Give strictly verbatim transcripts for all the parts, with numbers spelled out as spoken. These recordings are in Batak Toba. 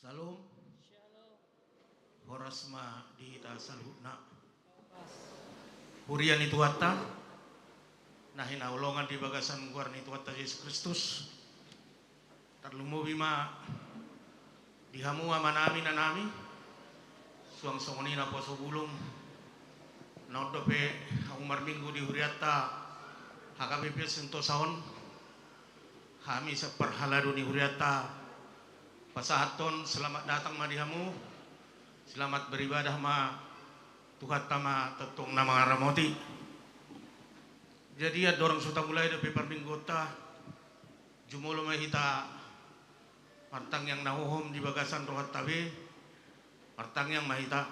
Syalom. Horas ma di hita saluhutna. Huria ni Tuhanta na hinaholongan di bagasan goar ni Tuhanta Jesus Kristus. Tarlumobi ma di hamu amanami, inanami, suang songon i naposo bulung na on dope hamu marminggu di hurianta H K B P Sentosa on. Hami saparhalado ni hurianta pasahathon selamat datang ma di hamu. Selamat beribadah ma, Tuhanta ma tongtong na mangaramoti. Jadi andorang so tamulai dope parmingguonta, jumolo ma hita martangiang na hohom di bagasan rohanta be. Martangiang ma hita.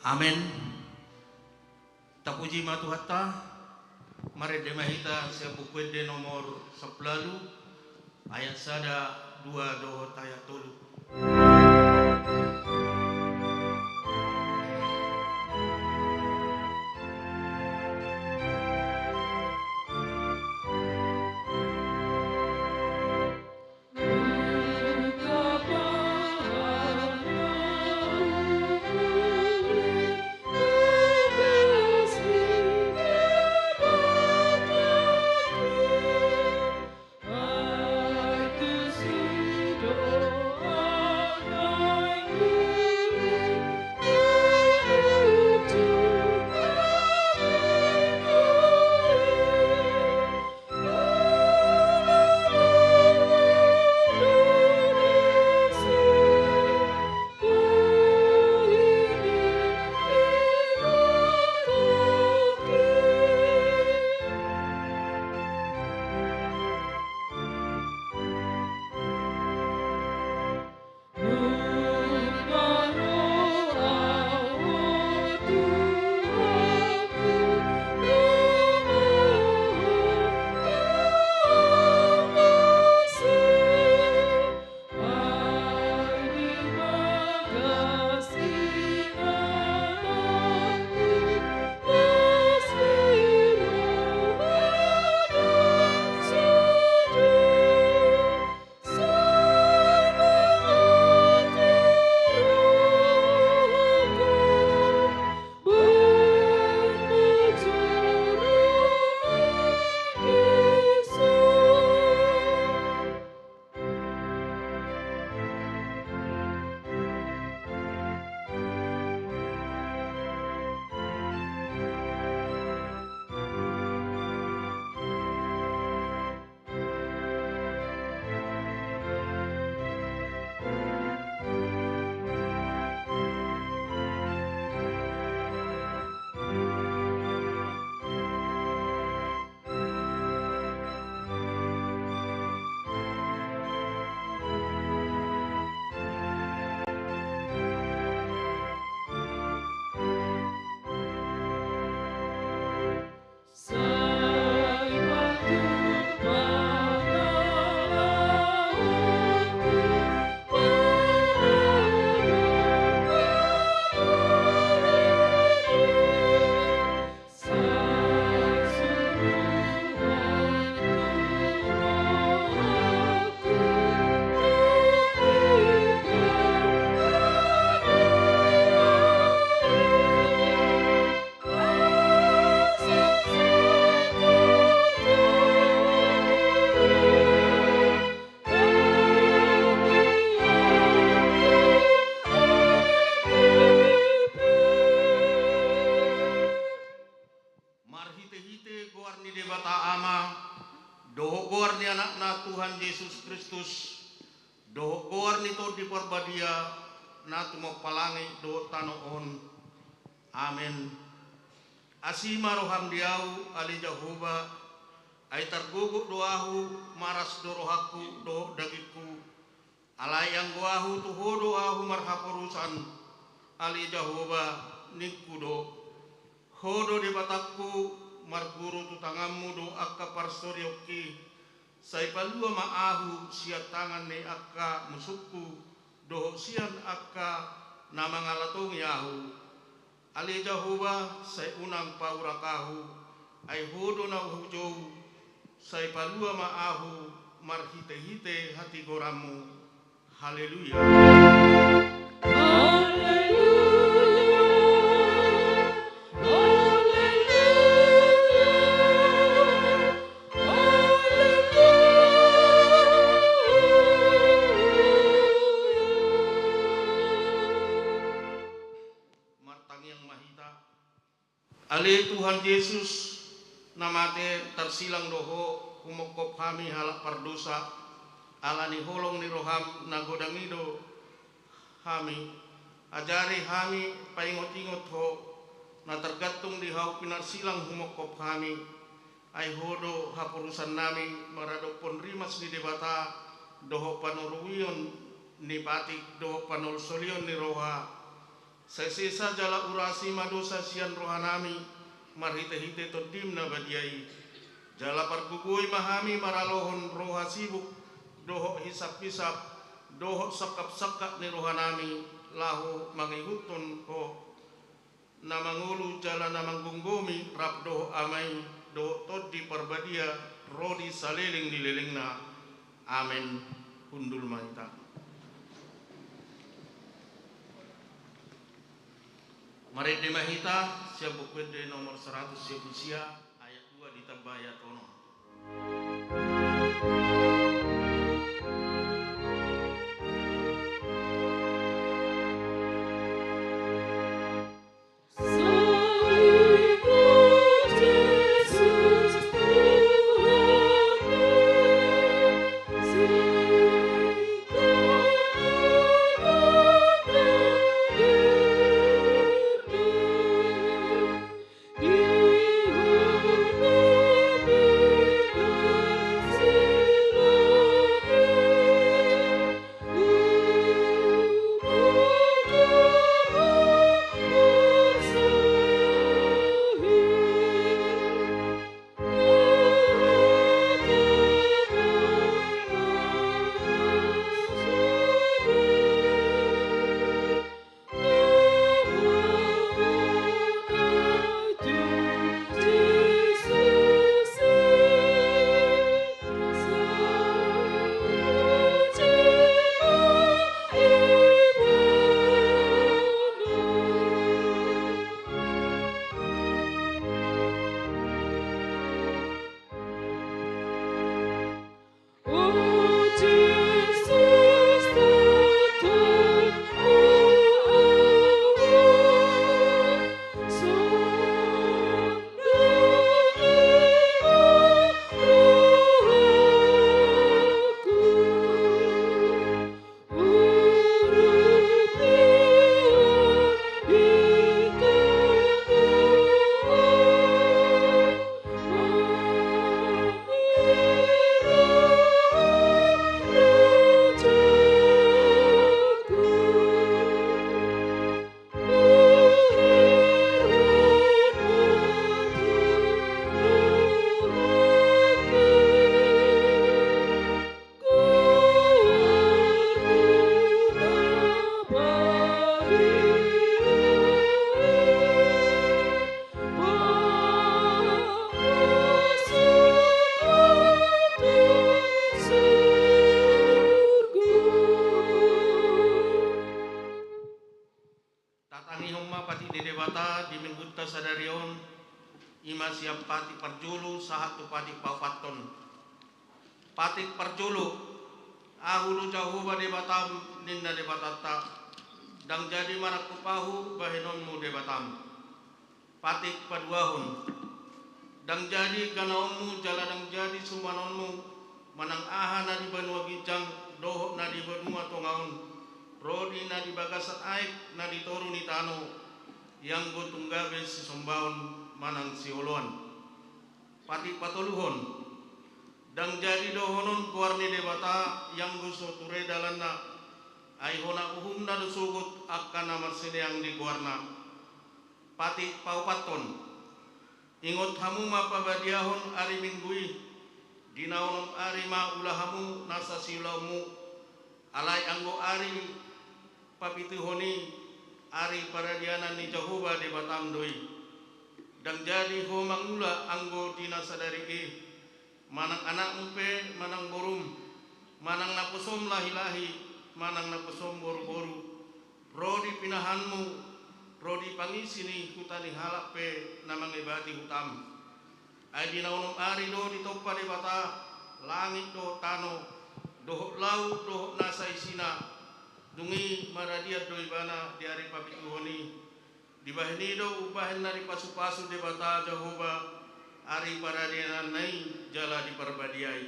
Amen. Tapuji ma Tuhanta. Marende ma hita sian Buku Ende nomor sampulu ualu, ayat sada, dua dohot ayat tolu. Marhitehite goar ni Debata Ama, dohot goar ni Anakna Tuhan Jesus Kristus, dohot goar ni Tondi Parbadia, na tumompa langit dohot tano on. Amen. Asi ma roham di ahu, ale Jahowa, ai targogo do ahu, maras do rohangku dohot dagingku. Alai anggo ahu, tu Ho do ahu marhaporusan, ale Jahowa, ningku do. Ho do Debatangku, marguru tu tanganmu do angka parsorionki, sai palua ma ahu sian tangan ni angka musungku, dohot sian angka na mangalatongi ahu. Ale Jahowa, sai unang paurak ahu, ai Ho do na hujou, sai palua ma ahu marhitehite hatigoranMu. Haleluya. Haleluya. Haleluya. Haleluya. Martangiang ma hita. Ale Tuhan Jesus, na mate, tarsilang do Ho humongkop hami halak pardosa, ala ni holong ni rohaM na godang i do hami. Ajari hami paingot-ingot Ho, na targantung di Ho pinarsilang humongkop hami. Ai Ho do haporusannami maradophon rimas ni Debata, dohot panoruion ni patik, dohot panolsolion ni roha. Sai sesa jala urasi ma dosa sian rohanami, marhite-hite TondiM na badia i. Jala pargogoi ma hami maralohon roha sibuk, dohot hisap-hisap, dohot sangkap-sangkap ni rohanami, laho mangihuthon Ho, na mangolu jala na manggomgomi rap dohot Ama i, dohot Tondi Parbadia, ro di saleleng ni lelengna. Amen. Hundul ma hita. Marende ma hita, sian Buku Ende nomor saratus sia pulu sia, ayat dua ditamba ayat onom. Tatangihon ma patik ni Debata di minggunta sadari on, i ma sian patik parjolo sahat tu patik paopathon. Patik parjolo. Ahu do Jahowa Debatam, ninna Debatanta, ndang jadi marangkup ahu bahenonmu Debatam. Patik paduahon. Ndang jadi ganaonmu jala ndang jadi sumanonmu, manang aha na di banua ginjang dohot na di banua tonga on, ro di na di bagasan aek na di toru ni tano, ianggo tung gabe sisombaon manang sioloan. Patik patoluhon. Ndang jadi dohonon goar ni Debata, ianggo so ture dalanna, ai hona uhumna do sogot angka na marsineang di goarna. Patik paopathon. Ingot hamu ma pabadiahon ari Minggu i, di na onom ari ma ula hamu nasa siulaonmu, alai anggo ari papituhon i, Ari paradianan ni Jahowa Debatam do i. Ndang jadi ho mangula anggo di na sadari i, manang anakmu pe manang borum, manang naposom lahi-lahi, manang naposom boru-boru, ro di pinahanmu, ro di pangisi ni huta ni halak pe na mangebati hutam. Ai di na onom ari do ditompa Debata langit dohot tano, dohot laut dohot nasa isina. Dung i maradian do ibana di ari papituhon i. Dibahen i do umbahen na dipasu-pasu Debata Jahowa ari paradiananna i jala diparbadiai.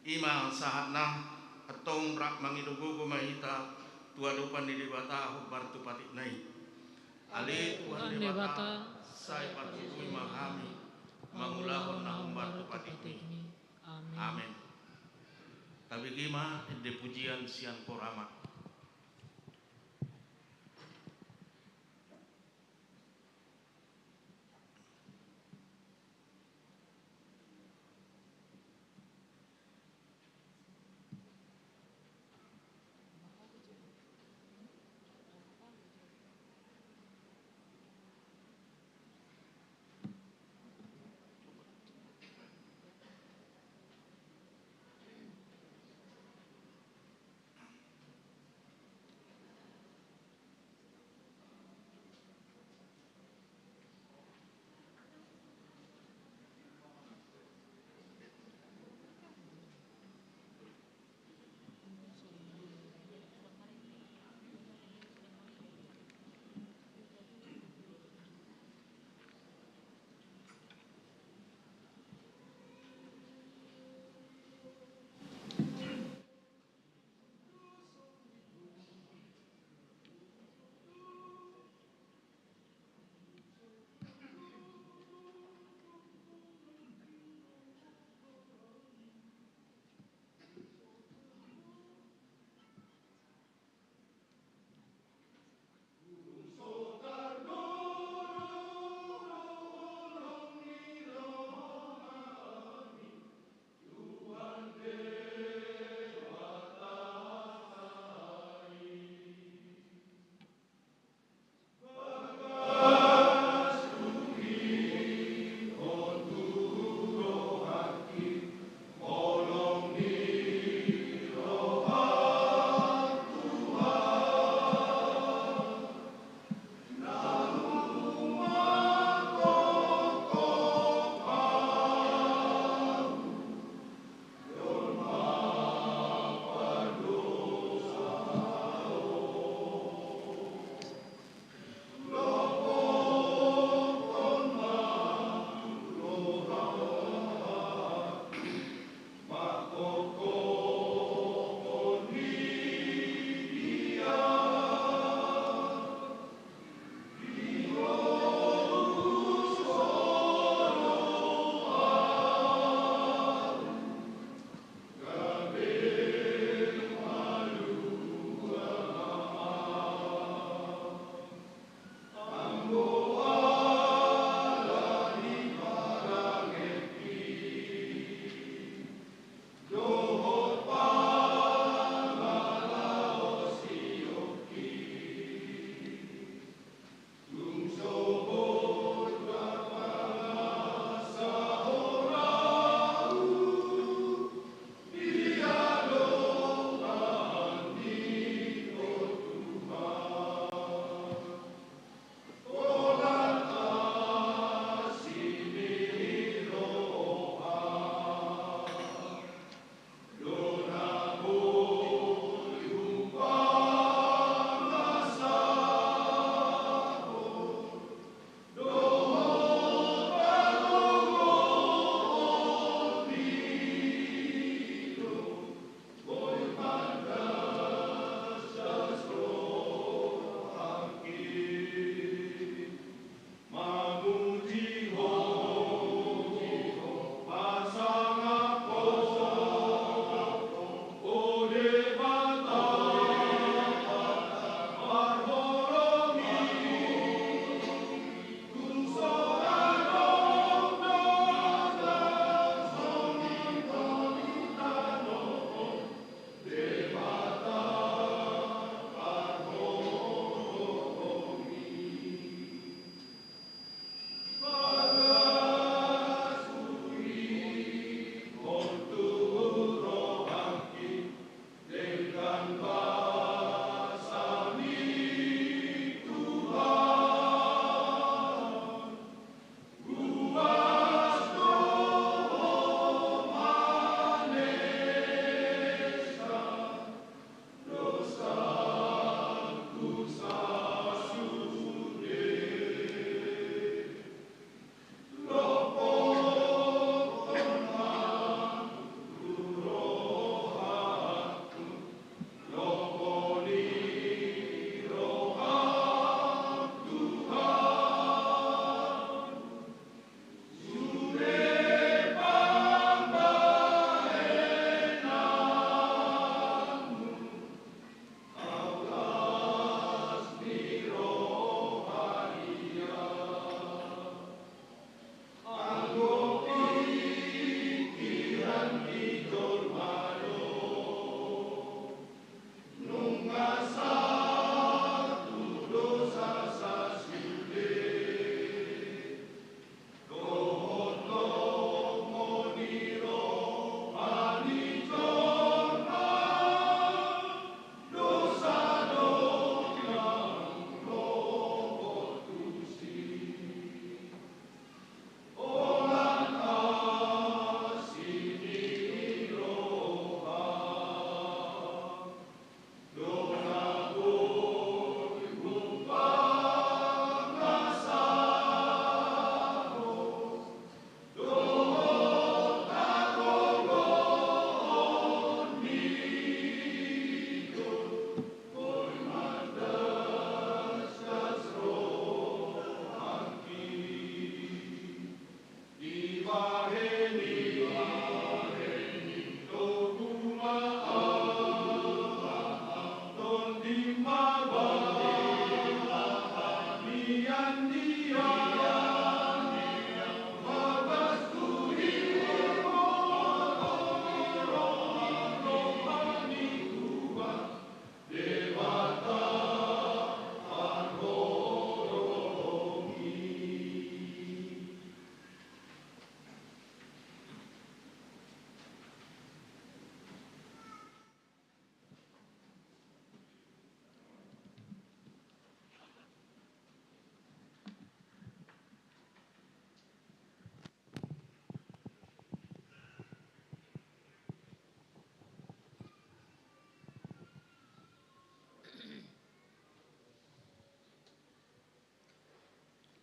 I ma sahatna. Antong rap mangido gogo ma hita tu adopan ni Debata hombar tu patikna i. Ale Tuhan Debata, sai patuduhon ma hami mangulahon na hombar tu patikmi. Amen. Tabege ma ende pujian sian Korama.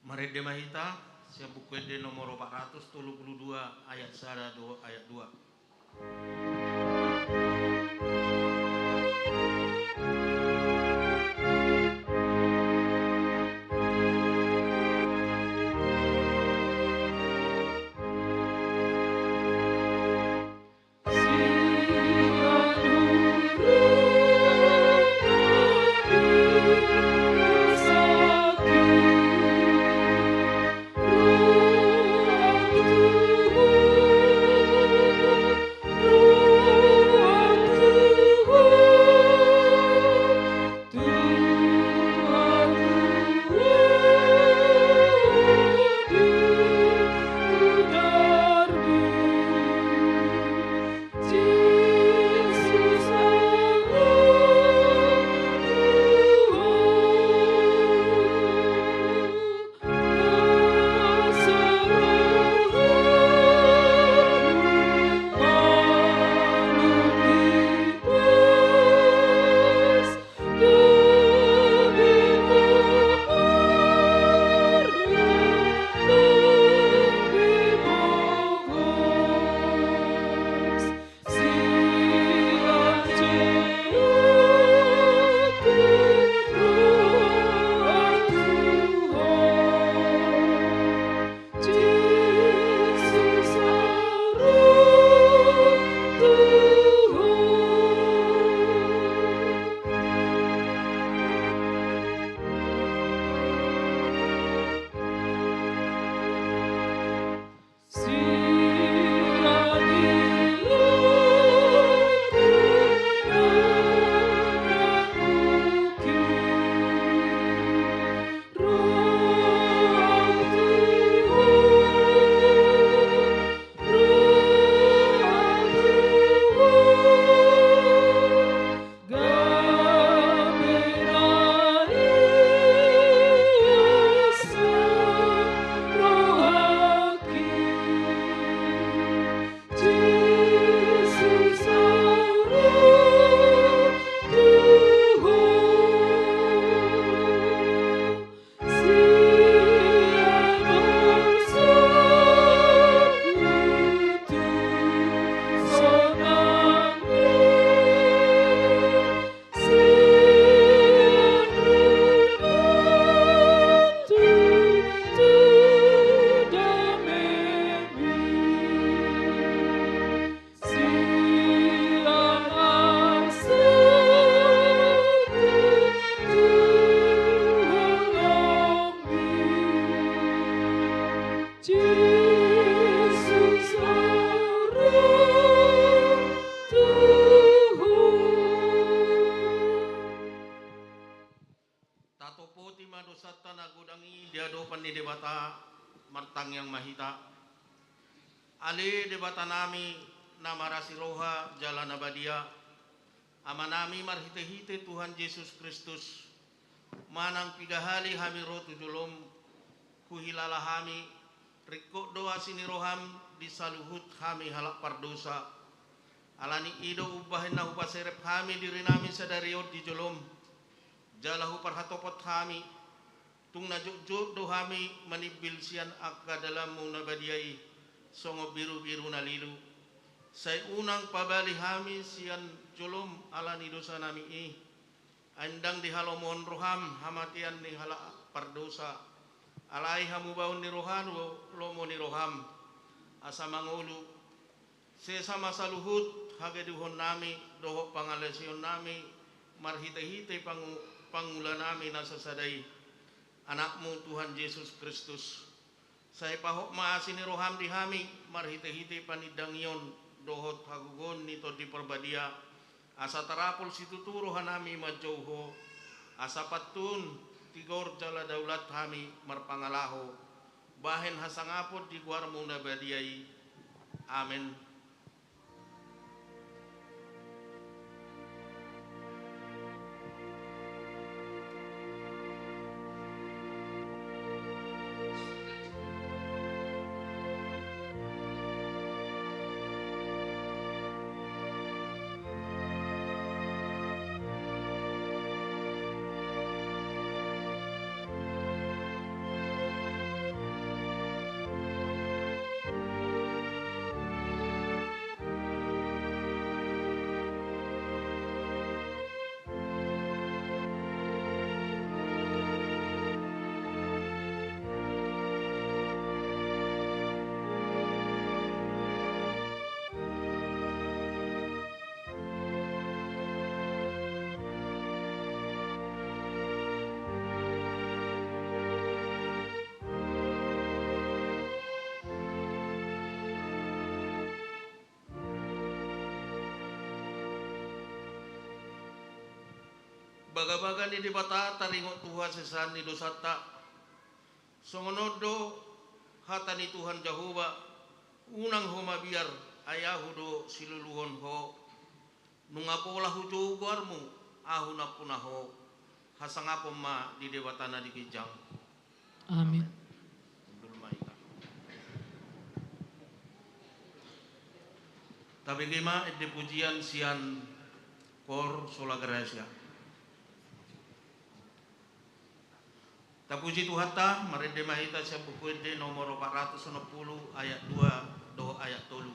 Marende ma hita sian Buku Ende nomor opat ratus tolu pulu dua, ayat sada dohot ayat dua. Tatopoti ma dosanta na godang i di adopan ni Debata. Martangiang ma hita. Ale Debata nami na marasi roha jala na badia, Ama nami, marhitehite Tuhan Jesus Kristus, manang piga hali hami ro tu jolom, huhilala hami, ringkot do asi ni roham di saluhut hami halak pardosa. Alani i do umbahen na hupaserep hami diri nami sadari on di jolom, jala huparhatopot hami, tung na jotjot do hami manimbil sian angka dalanmu na badia i, songon birubiru na lilu. Sai unang pabali hami sian jolom ala ni dosa nami i, ai ndang dihalomohon roham hamatean ni halak pardosa. Alai hamubaon ni roha do lomo ni roham, asa mangolu. Sesa ma saluhut hagedehon nami dohot pangalaosion nami marhitehite pangu-, pangula nami na sasada i, Anakmu Tuhan Jesus Kristus. Sai pahot ma asi ni roham di hami marhitehite panindangion dohot hagogoon ni Tondi Parbadia, asa tarapul situtu roha nami manjou Ho, asa pantun tigor jala daulat hami marpangalaho bahen hasangapon di goarmu na badia i. Amen. Bagabaga ni Debata taringot tu hasesaan ni dosanta. Songon on do hata ni Tuhan Jahowa: Unang ho mabiar, ai Ahu do siluluhon ho. Nunga pola hujou goarmu, Ahu nampuna ho. Hasangapon ma di Debata na di ginjang. Amin. Tabege ma ende pujian sian Koor Sola Gratia. Tapuji Tuhanta, marende ma hita sian Buku Ende nomor opat ratus onom pulu, ayat dua dohot ayat tolu.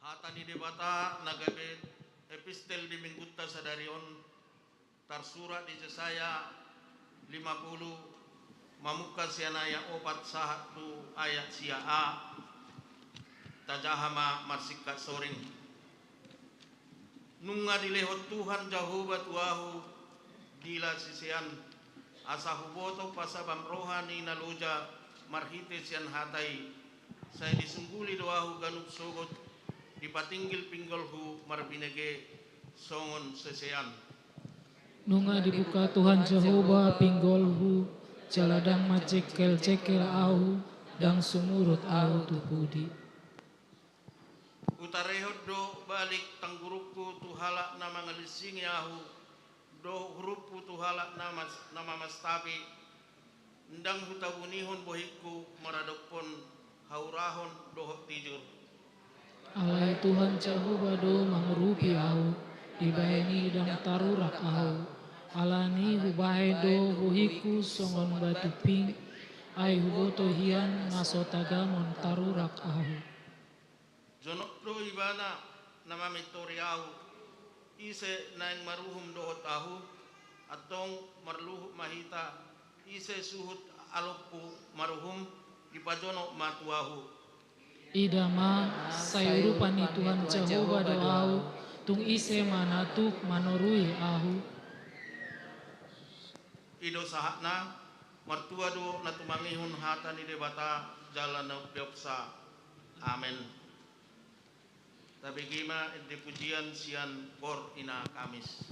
Hata ni Debata na gabe epistel di minggunta sadari on tarsurat di Jesaya lima pulu, mamungka sian ayat opat sahat tu ayat sia a. Tajaha ma marsingkat soring. Nunga dilehon Tuhan Jahowa tu ahu dila sisean, asa huboto pasabam roha ni na loja marhite sian hata i, sai disungguli do ahu ganup sogot, dipatinggil pinggolhu marbinege songon sisean. Nunga dibuka Tuhan Jahowa pinggolhu, jala ndang manjengkeljengkel ahu, ndang sumurut ahu tu pudi. Hutarehon do balik tanggurungku tu halak na mangalinsingi ahu, dohot hurumpu tu halak na mas-, na mamastapi. Ndang hutabunihon bohingku maradophon haurahon dohot tijur. Alai Tuhan Jahowa do mangurupi ahu, dibahen i ndang tarurak ahu. Alani hubahen do bohingku songon batu pink, ai huboto hian na so tagamon tarurak ahu. Jonok do Ibana na mamintori ahu. Ise naeng maruhum dohot ahu? Antong marluhut ma hita. Ise suhut alompu maruhum? Dipajonok ma tu ahu. Ida ma, sai urupan ni Tuhan Jahowa do ahu, tung ise ma na tuk manorui ahu? I do sahatna. Martua do na tumangihon hata ni Debata jala na umpeopsa. Amen. Tabege ma ende pujian sian Koor Ina Kamis.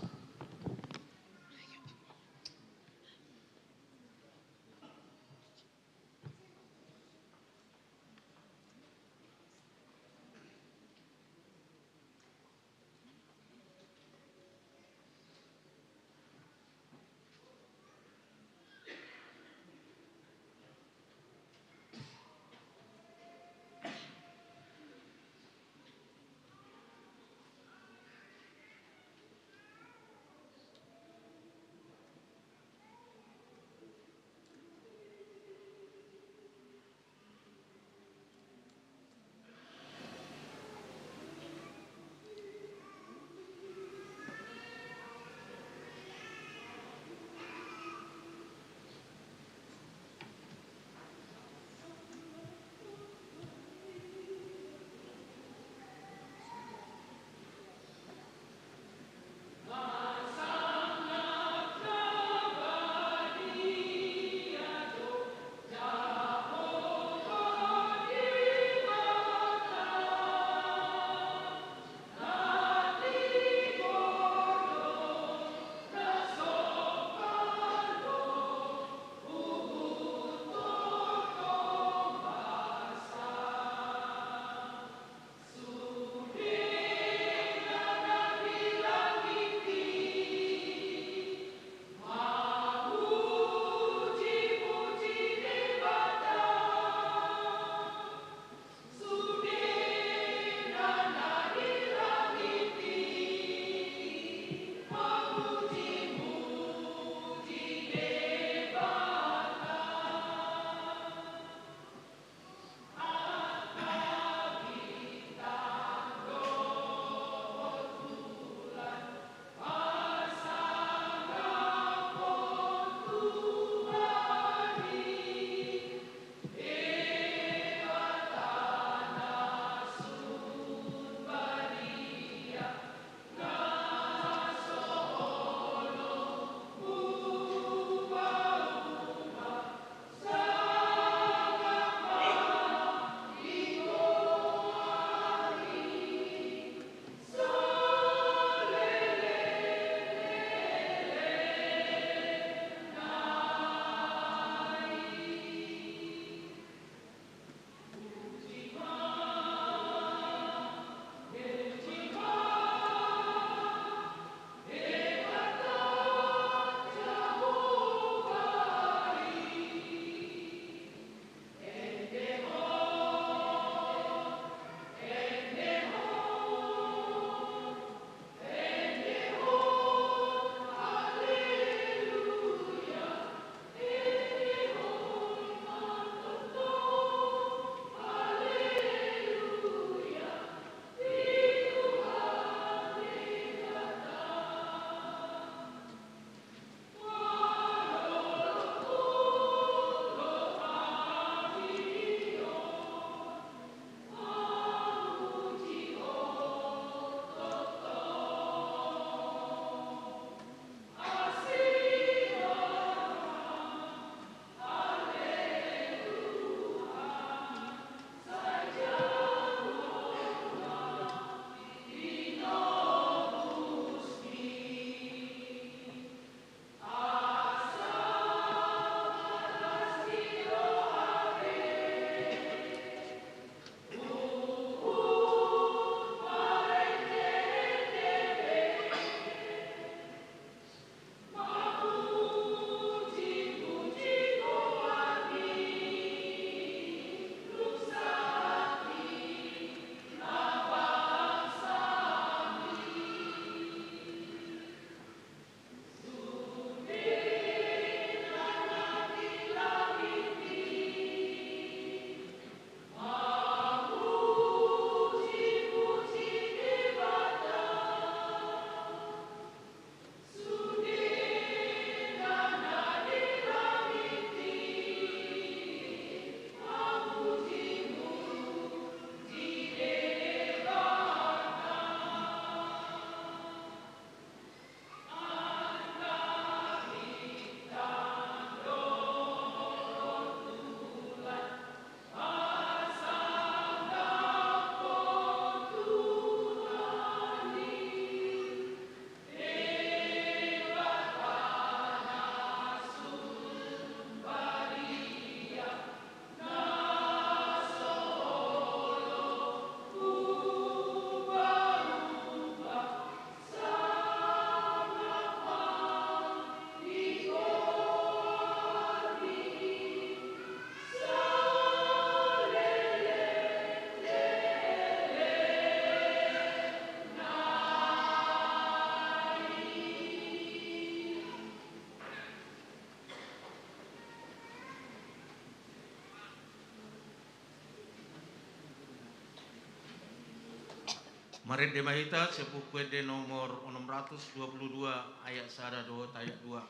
Marende ma hita sian Buku Ende nomor onom ratus dua puluh dua, ayat sada dohot ayat dua.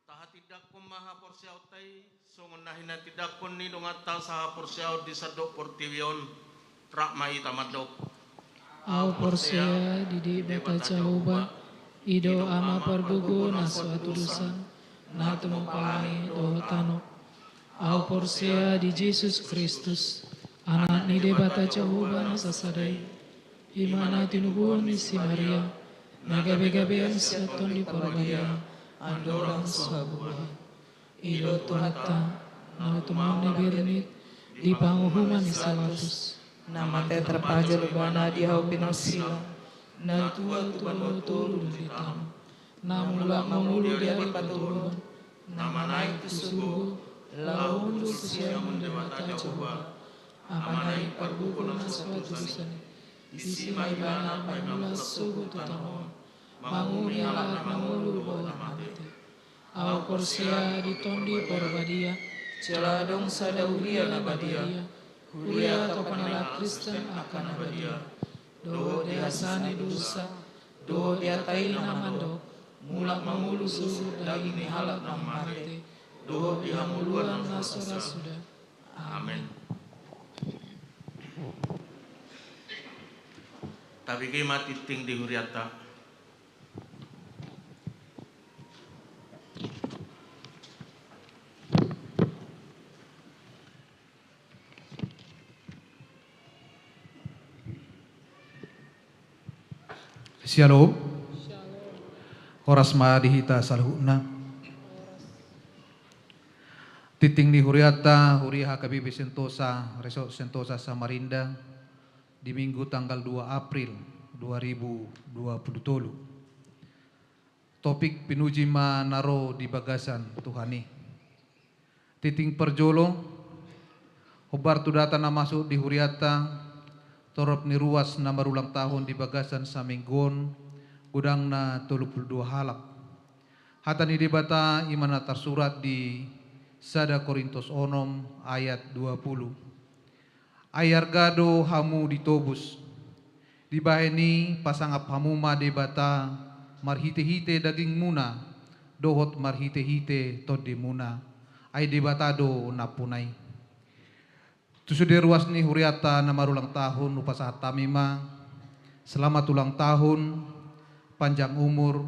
Tahatindangkon ma haporseaonta i, songon na hinatindangkon ni donganta sahaporseaon di sandok portibi on, rap ma hita mandok. Ahu porsea di Debata Jahowa, i do Ama pargogo na so hatudosan, na tumompa langit dohot tano. Ahu porsea di Jesus Kristus, Anak ni Debata Jahowa na sasada i. I ma na tinubuhon ni si Maria, na gabegabean sian Tondi Porbadia, andorang so habubuhan. I do Tuhanta, na tumaon na bernit, di panguhuman ni si Pilatus. Na mate tarpajal Ibana di hau pinarsilang, na tua tu banua toru dung ditano. Na mulak mangolu di ari patoruhon, na manaek tu surgo, laho hundul tu siamun ni Debata Jahowa, Amana i pargogo na so hatudosan i. Disi ma Ibana paimula sogot tu tano on, manguhumi halak na mangolu dohot na mate. Ahu porsea di Tondi Porbadia, jala adong sada huria na badia, huria topang ni halak Kristen angka na badia, dohot di hasesaan ni dosa, dohot di hata i na mandok, mulak mangolu sogot daging ni halak na mate, dohot di hangoluan na so ra suda. Amen. Tabege ma tingting di hurianta. Syalom. Horas ma di hita saluhutna. Tingting ni hurianta, huria H K B P Sentosa, Resort Sentosa Samarinda, di Minggu tanggal dua April dua ribu dua puluh tolu. Topik: Pinuji ma na ro di bagasan Tuhan i. Tingting parjolo, hombar tu data na masuk di hurianta, torop ni ruas na marulang tahun di bagasan saminggu on, godangna tolu pulu dua halak. Hata ni Debata i ma na tarsurat di sada Korintus onom ayat dua pulu: Ai arga do hamu ditobus. Dibahen i pasangap hamu ma Debata marhitehite dagingmuna dohot marhitehite tondimuna. Ai Debata do nampuna i. Tu sude ruas ni hurianta na marulang tahun, hupasahat hami ma selamat ulang tahun, panjang umur,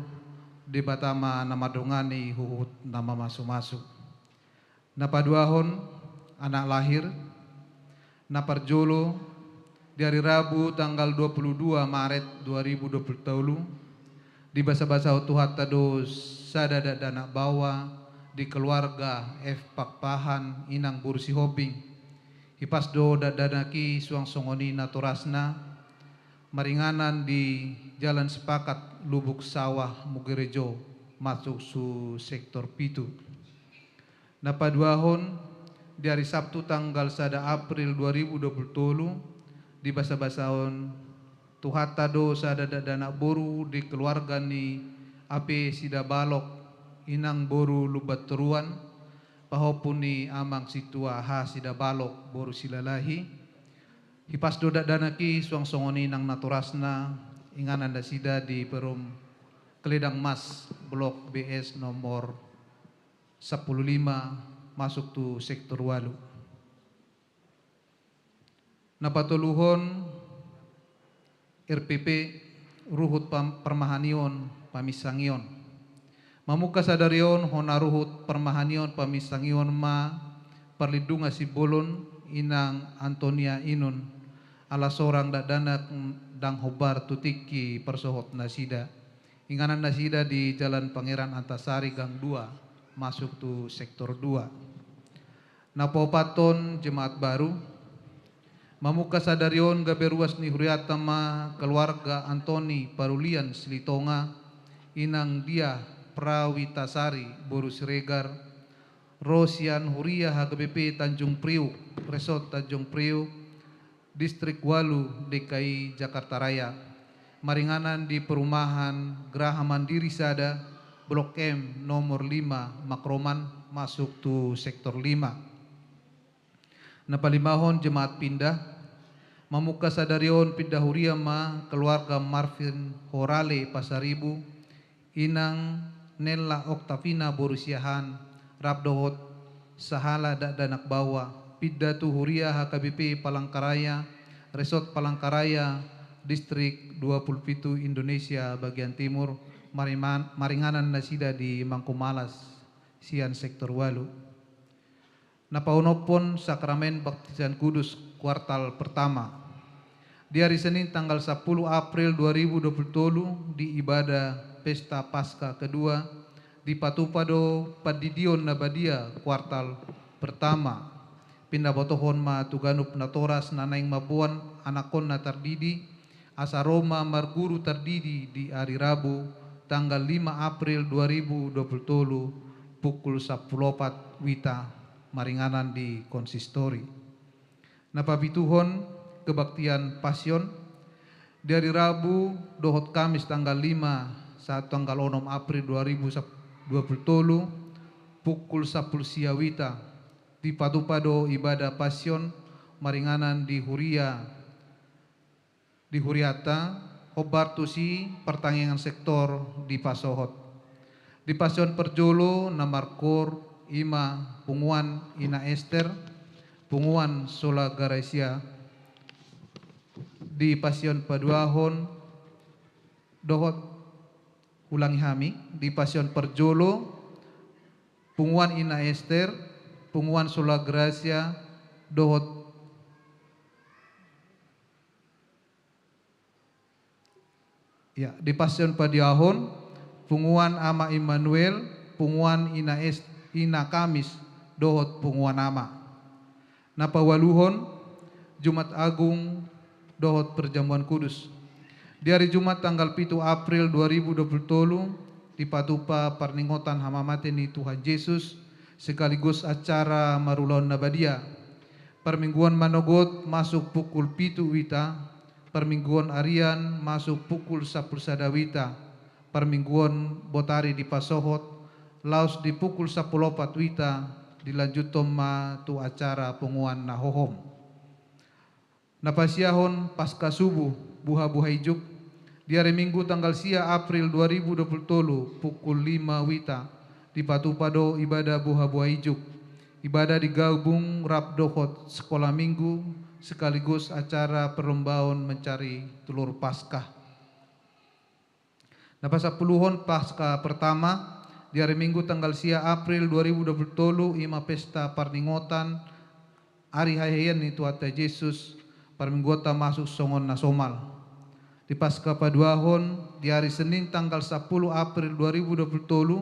Debata ma na mandongani huhut na mamasumasu. Na paduahon, anak lahir. Na parjolo, di ari Rabu tanggal dua pulu dua Maret dua ribu dua pulu tolu, dibasabasahon Tuhanta do sada dakdanak baoa di keluarga F Pakpahan, inang boru Sihombing. Hipas do dakdanak i suang songon i natorasna, maringanan di Jalan Sepakat, Lubuk Sawah, Mugerejo, masuk tu sektor pitu. Na paduahon, di ari Sabtu tanggal sada April dua ribu dua pulu tolu, dibasabasahon Tuhanta do sada dakdanak boru di keluarga ni A P Sidabalok, inang boru Lumbantoruan, pahompu ni amang sintua H Sidabalok boru Silalahi. Hipas do dakdanak i suang songon i nang natorasna, inganan nasida di Perum Keledang Mas, Blok B S nomor sampulu lima, masuk tu sektor ualu. Na patoluhon, R P P, ruhut pam-, parmahanion paminsangion. Mamungka sadari on hona ruhut parmahanion paminsangion ma Parlindungan Simbolon, inang Antonia Inun, ala sorang dakdanak ndang hombar tu tingki parsohot nasida. Inganan nasida di Jalan Pangeran Antasari gang dua, masuk tu sektor dua. Na paopathon, jemaat baru. Mamungka sadari on gabe ruas ni hurianta ma keluarga Antoni Parulian Silitonga, inang Diah Prawitasari boru Siregar, ro sian huria H K B P Tanjung Priuk, Resort Tanjung Priuk, Distrik ualu, D K I Jakarta Raya, maringanan di perumahan Graha Mandiri sada, Blok M nomor lima, Makroman, masuk tu sektor lima. Na palimahon, jemaat pindah. Mamungka sadari on pindah huria ma keluarga Marvin Horale Pasaribu, inang Nella Oktavina boru Siahaan, rap dohot sahala dakdanak baoa, pindah tu huria H K B P Palangkaraya, Resort Palangkaraya, Distrik dua pulu pitu, Indonesia bagian timur, mariman-, maringanan nasida di Mangkumalas sian sektor ualu. Na paonomhon, sakramen baptisan kudus kuartal pertama. Di ari Senin tanggal sampulu April dua ribu dua pulu tolu, di ibadah Pesta Paskah kedua, dipatupa do pandidion na badia kuartal pertama. Pinabotohon ma tu ganup natoras na naeng mamboan anakhonna tardidi, asa ro ma marguru tardidi di ari Rabu, tanggal lima April dua ribu dua pulu tolu, pukul sampulu opat wita, maringanan di konsistori. Na papituhon, kebaktian Pasion, di ari Rabu dohot Kamis tanggal lima sahat tanggal onom April dua ribu dua pulu tolu, pukul sampulu sia wita, dipatupa do ibadah Pasion, maringanan di huria di hurianta, hombar tusi partangiangan sektor dipasohot. Di Pasion parjolo na markoor i ma Punguan Ina Ester, Punguan Sola Gratia. Di Pasion paduahon dohot, ulangi hami, di Pasion parjolo Punguan Ina Ester, Punguan Sola Gratia, dohot Ya, di Pasion paduahon, Punguan Ama Immanuel, Punguan Ina Es-, Ina Kamis, dohot Punguan Ama. Na paualuhon, Jumat Agung dohot Perjamuan Kudus. Di ari Jumat tanggal pitu April dua ribu dua puluh tolu, dipatupa parningotan hamamate ni Tuhan Jesus, sekaligus acara marulaon na badia. Parmingguon manogot masuk pukul pitu wita, parmingguon arian masuk pukul sampulu sada wita, parmingguon botari dipasohot, laos di pukul sampulu opat wita, dilanjuthon ma tu acara punguan na hohom. Na pasiahon Paska Subuh, buhabuha ijuk, di ari Minggu tanggal sia April dua ribu dua puluh tolu, pukul lima wita, dipatupa do ibadah buhabuha ijuk. Ibadah digabung rap dohot sekolah Minggu, sekaligus acara perlombaan mencari telur Paskah. Na pasampuluhon Paska pertama, di ari Minggu tanggal sia April dua ribu dua puluh tolu, ima pesta parningotan ari hahehean ni Tuhanta Jesus, parmingguonta masuk songon na somal. Di Paska paduahon, di ari Senin tanggal sampulu April dua ribu dua puluh tolu,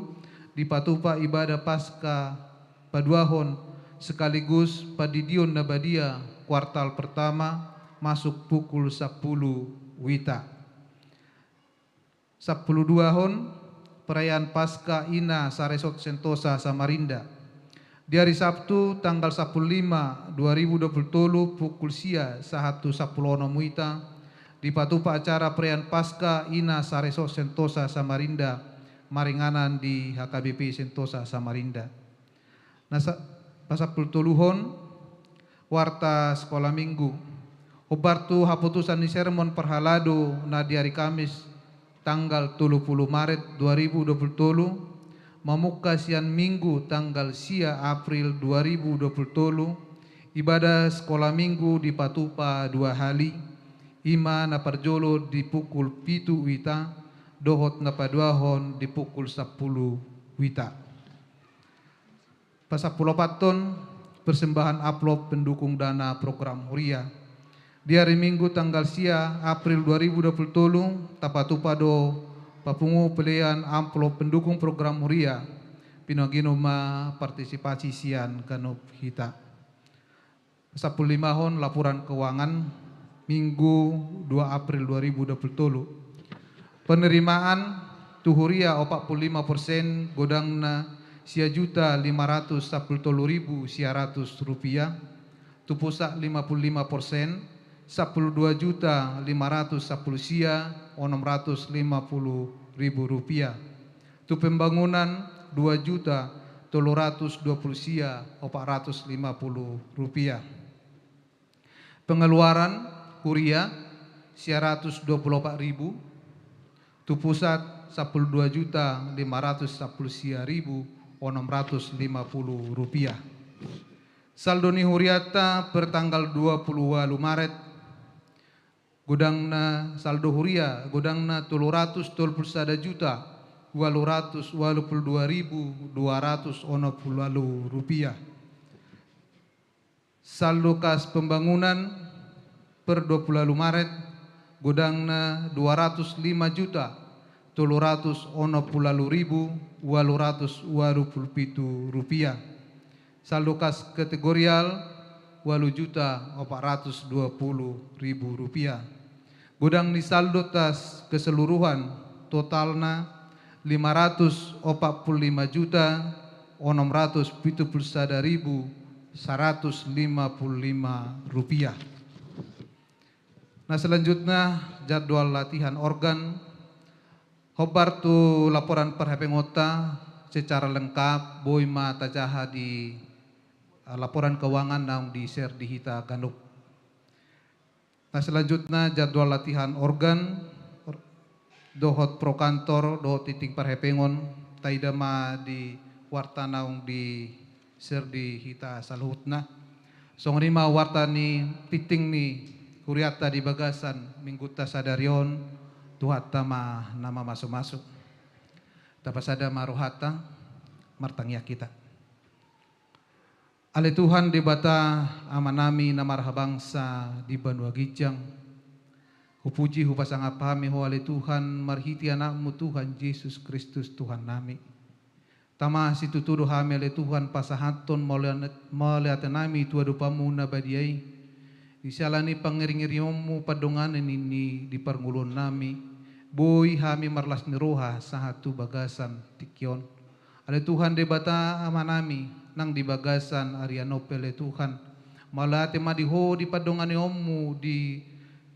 dipatupa ibadah Paska paduahon sekaligus pandidion na badia kuartal pertama masuk pukul sampulu wita. Sampulu duahon, perayaan Paska Ina Saresot Sentosa Samarinda. Di ari Sabtu tanggal sampulu lima dua ribu dua puluh tolu pukul sia sahat tu sampulu onom wita, dipatupa acara perayaan Paska Ina Saresot Sentosa Samarinda, maringanan di H K B P Sentosa Samarinda. Na sa-, pasampulu toluhon, warta sekolah Minggu. Hombar tu haputusan ni sermon parhalado na di ari Kamis tanggal tolu pulu Maret dua ribu dua puluh tolu, mamungka sian Minggu tanggal sia April dua ribu dua puluh tolu, ibadah sekolah Minggu dipatupa dua hali, ima na parjolo di pukul pitu wita, dohot na paduahon di pukul sampulu wita. Pasampulu opathon, persembahan amplop pendukung dana program huria. Di ari Minggu tanggal sia April dua ribu dua puluh tolu, tapatupa do papungu pelean amplop pendukung program huria. Pinaginom ma partisipasi sian ganup hita. Sampulu limahon, laporan keuangan Minggu dua April dua ribu dua puluh tolu. Penerimaan tu huria opat pulu lima persen, godangna sia juta lima ratus sampulu tolu ribu sia ratus rupiah. Tu pusat lima pulu lima persen, sampulu dua juta lima ratus sampulu sia onom ratus lima pulu ribu rupiah. Tu pembangunan, dua juta tolu ratus dua puluh sia opat ratus lima pulu rupiah. Pengeluaran huria, sia ratus dua pulu opat ribu, tu pusat sampulu dua juta lima ratus sampulu sia ribu onom ratus lima pulu rupiah. Saldo ni hurianta per tanggal dua pulu ualu Maret, godangna saldo huria, godangna tolu ratus tolu pulu sada juta ualu ratus ualu pulu dua ribu dua ratus onom pulu ualu rupiah. Saldo kas pembangunan per dua pulu ualu Maret, godangna dua ratus lima juta tolu ratus onom pulu ualu ribu ualu ratus ualu pulu pitu rupiah. Saldo kas kategorial, ualu juta opat ratus dua pulu ribu rupiah. Godang ni saldo tas keseluruhan, totalna lima ratus opat pulu lima juta onom ratus pitu pulu sada ribu saratus lima pulu lima rupiah. Na selanjutna, jadwal latihan organ. Hombar tu laporan parhepengonta secara lengkap, boi ma tajaha di, eh, laporan keuangan naung di-share di hita ganup. Na selanjutna, jadwal latihan organ, dohot pro kantor, dohot tingting parhepengon, taida ma di warta naung di-share di hita saluhutna. Songon i ma warta ni tingting ni hurianta di bagasan minggunta sadari on, Tuhanta ma na mamasumasu. Tapasada ma rohanta, martangiang hita. Ale Tuhan Debata, Amanami na marhabangsa di banua ginjang, hupuji hupasangap hami Ho ale Tuhan, marhite Anakmu Tuhan Jesus Kristus Tuhannami. Tama situtu do hami ale Tuhan pasahathon mauliate-, mauliatenami tu adopanMu na badia i, di siala ni pangiringiringonMu pandonganan i di parngoluonnami, boi hami marlas ni roha sahat tu bagasan tingki on. Ale Tuhan Debata Amanami, nang di bagasan ari on pe ale Tuhan, mauliate ma di Ho di pandonganionmu di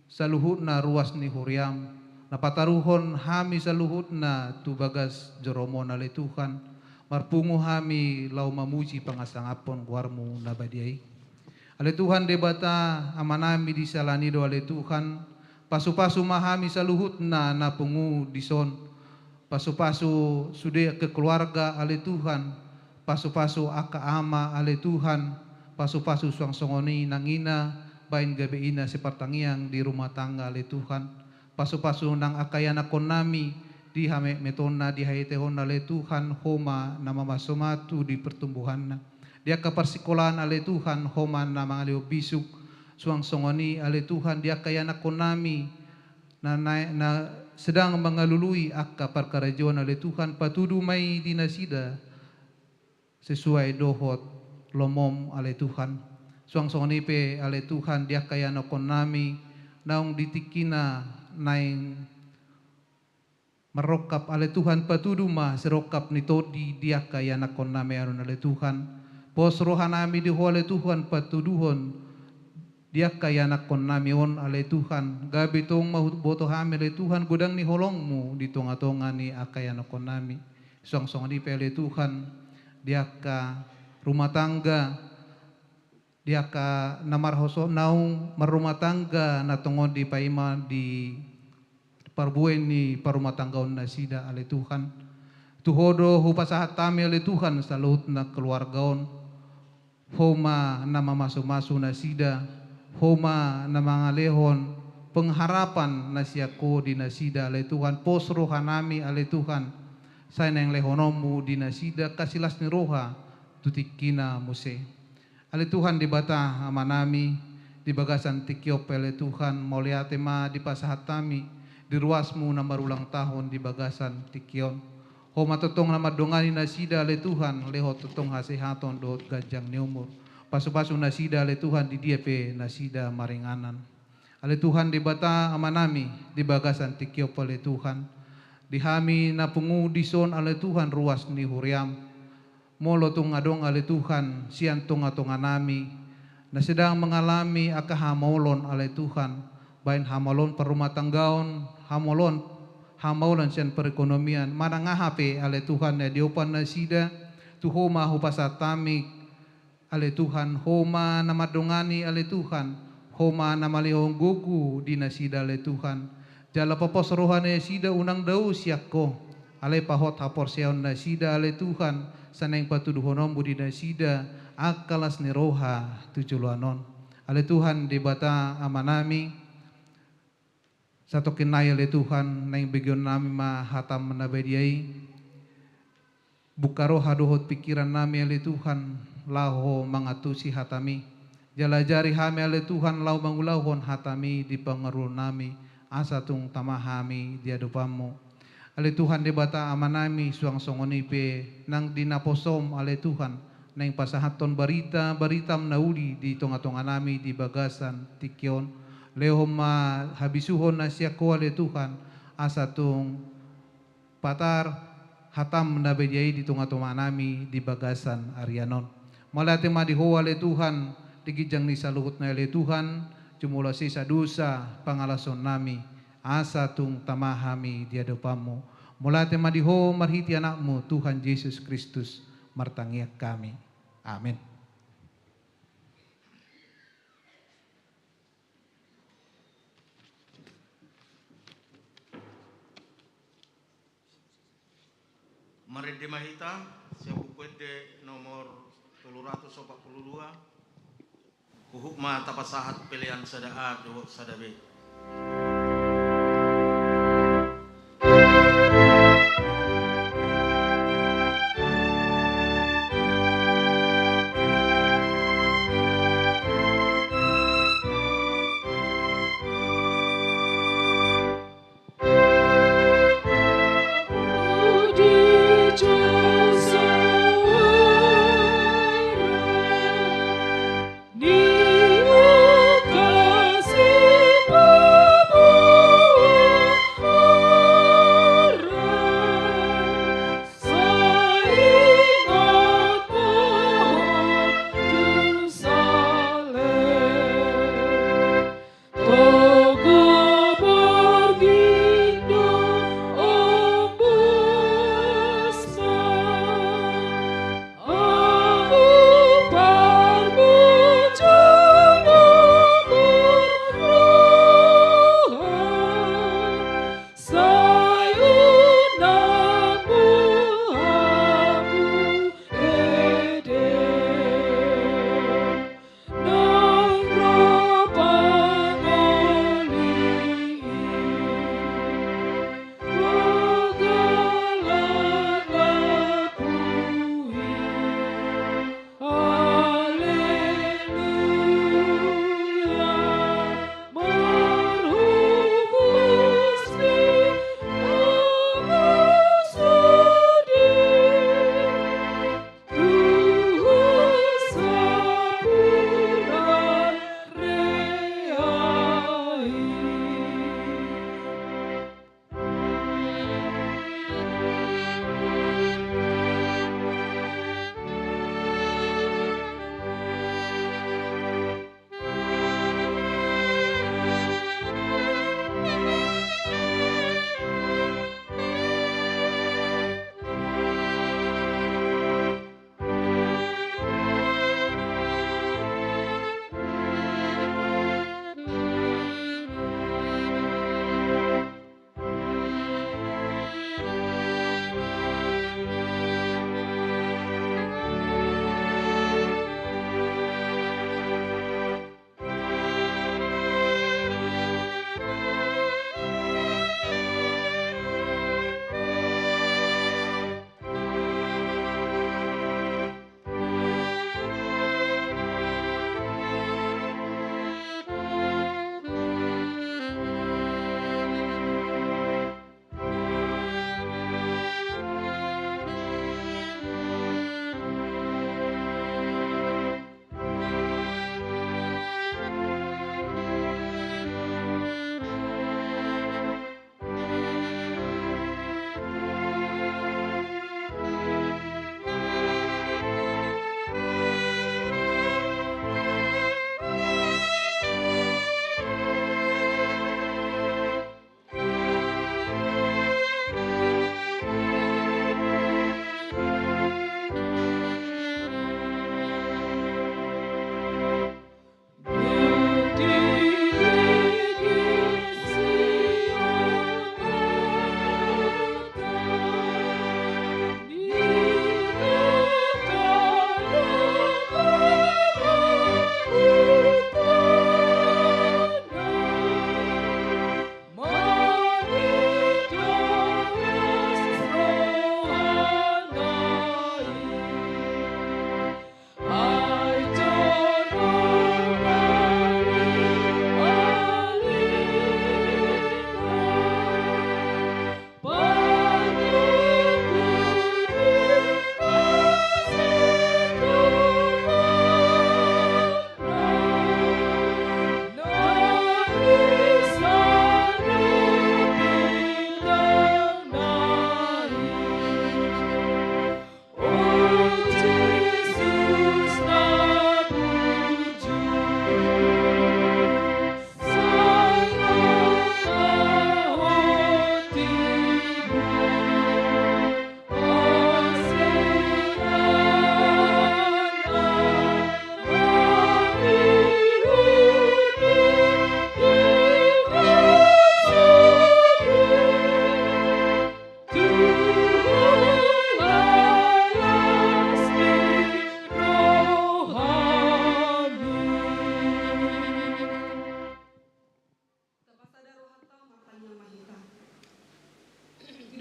saluhutna ruas ni huriam, na pataruhon hami saluhutna tu bagas joroMon ale Tuhan, marpungu hami laho mamuji pangasangaphon goarMu na badia i. Ale Tuhan Debata Amanami di sahala ni do ale Tuhan, pasupasu ma hami saluhutna na pungu dison, pasupasu sude angka keluarga ale Tuhan, pasupasu angka ama ale Tuhan, pasupasu suang songon i nang ina, baen gabe ina sipartangiang di rumah tangga ale Tuhan, pasupasu nang angka ianakkonnami di hametmetonna di haetehonna ale Tuhan, Ho ma na mamasomatu di pertumbuhanna. Di angka parsikolaan ale Tuhan, Ho ma na mangalehon bisuk, suang songon i ale Tuhan di angka ianakkonnami, na, na, na sedang mangalului angka parkarejoan ale Tuhan, patudu ma i di nasida sesuai dohot lomoM ale Tuhan. Suang songon i pe ale Tuhan di angka ianakkonnami, naung di tingkina naeng marrongkap ale Tuhan, patudu ma sirongkap ni tondi di angka ianakkonnami on ale Tuhan. Pos rohanami di Ho ale Tuhan, patuduhon di angka ianakkonnami on ale Tuhan, gabe tong ma huboto hami ale Tuhan godang ni holongMu di tongatonga ni angka ianakkonnami. Suang songon i pe ale Tuhan di angka rumah tangga, di angka na marhoso naung marrumah tangga na tongon dipaima di parbue ni parrumahtanggaon nasida ale Tuhan. Tu Ho do hupasahat hami ale Tuhan saluhutna keluarga on. Ho ma na mamasumasu nasida, Ho ma na mangalehon pengharapan na sian Ho di nasida ale Tuhan. Pos rohanami ale Tuhan, sai naeng lehononMu di nasida angka silas ni roha tu tingkina muse. Ale Tuhan Debata Amanami, di bagasan tingki on pe ale Tuhan, mauliate ma dipasahat hami di ruasMu na marulang tahun di bagasan tingki on. Ho ma tongtong na mandongani nasida ale Tuhan, lehon tongtong hasehaton dohot ganjang ni umur. Pasupasu nasida ale Tuhan di dia pe nasida maringanan. Ale Tuhan Debata Amanami, di bagasan tingki on pe ale Tuhan, di hami na pungu dison ale Tuhan ruas ni huriaM, molo tung adong ale Tuhan sian tongatonganami na sedang mangalami angka hamaolon ale Tuhan, baen hamaolon parrumahtanggaon, hamaolon, hamaolon sian perekonomian, manang aha pe ale Tuhan na diopan nasida, tu Ho ma hupasahat hami ale Tuhan, Ho ma na mandongani ale Tuhan, Ho ma na malehon gogo di nasida ale Tuhan. Jala papos roha nasida unang dao sian Ho, alai pahot haporseaon nasida ale Tuhan, sai naeng patuduhononMu di nasida angka las ni roha tu joloan on. Ale Tuhan Debata Amanami, satongkin nai ale Tuhan, naeng begeonnami ma hataM na badia i. Bungka roha dohot pingkirannami ale Tuhan, laho mangantusi hataMi. Jala ajari hami ale Tuhan laho mangulahon hataMi di pangaruhonnami, asa tung tama hami di adopanMu. Ale Tuhan Debata Amanami, suang songon i pe nang di naposoM ale Tuhan, naeng pasahathon barita, baritaM na uli di tongatonganami di bagasan tingki on. Lehon ma habisuhon na sian Ho ale Tuhan, asa tung patar hataM na badia i di tongatonganami di bagasan ari on. Mauliate ma di Ho ale Tuhan, di ginjang ni saluhutna ale Tuhan, jumolo sesa dosa pangalahonnami, asa tung tama hami di adopanMu. Mauliate ma di Ho marhite AnakMu Tuhan Jesus Kristus martangiang hami. Amen. Marende ma hita sian Buku Ende nomor tolu ratus opat pulu dua. Huhut ma tapasahat pelean sada A dohot sada B.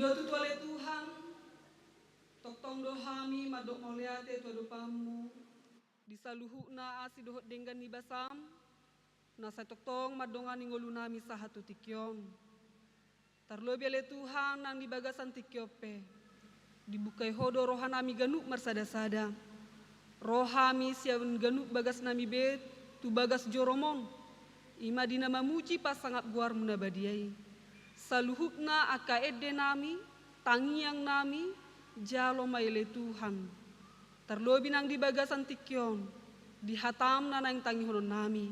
Ido tutu ale Tuhan, tongtong do hami mandok mauliate tu adopanmu di saluhutna asi dohot denggan ni basam, na sai tongtong mandongani ngolunami sahat tu tingki on. Tarlobi ale Tuhan nang di bagasan tingki on pe, dibukai Ho do rohanami ganup marsada-sada. Ro hami sian ganup bagasnami be tu bagas joroMon, i ma di na mamuji pasangap goarMu na badia i. Saluhutna angka endenami, tangiangnami, jalo ma ale Tuhan. Tarlobi nang di bagasan tingki on, di hataM na naeng tangihononnami.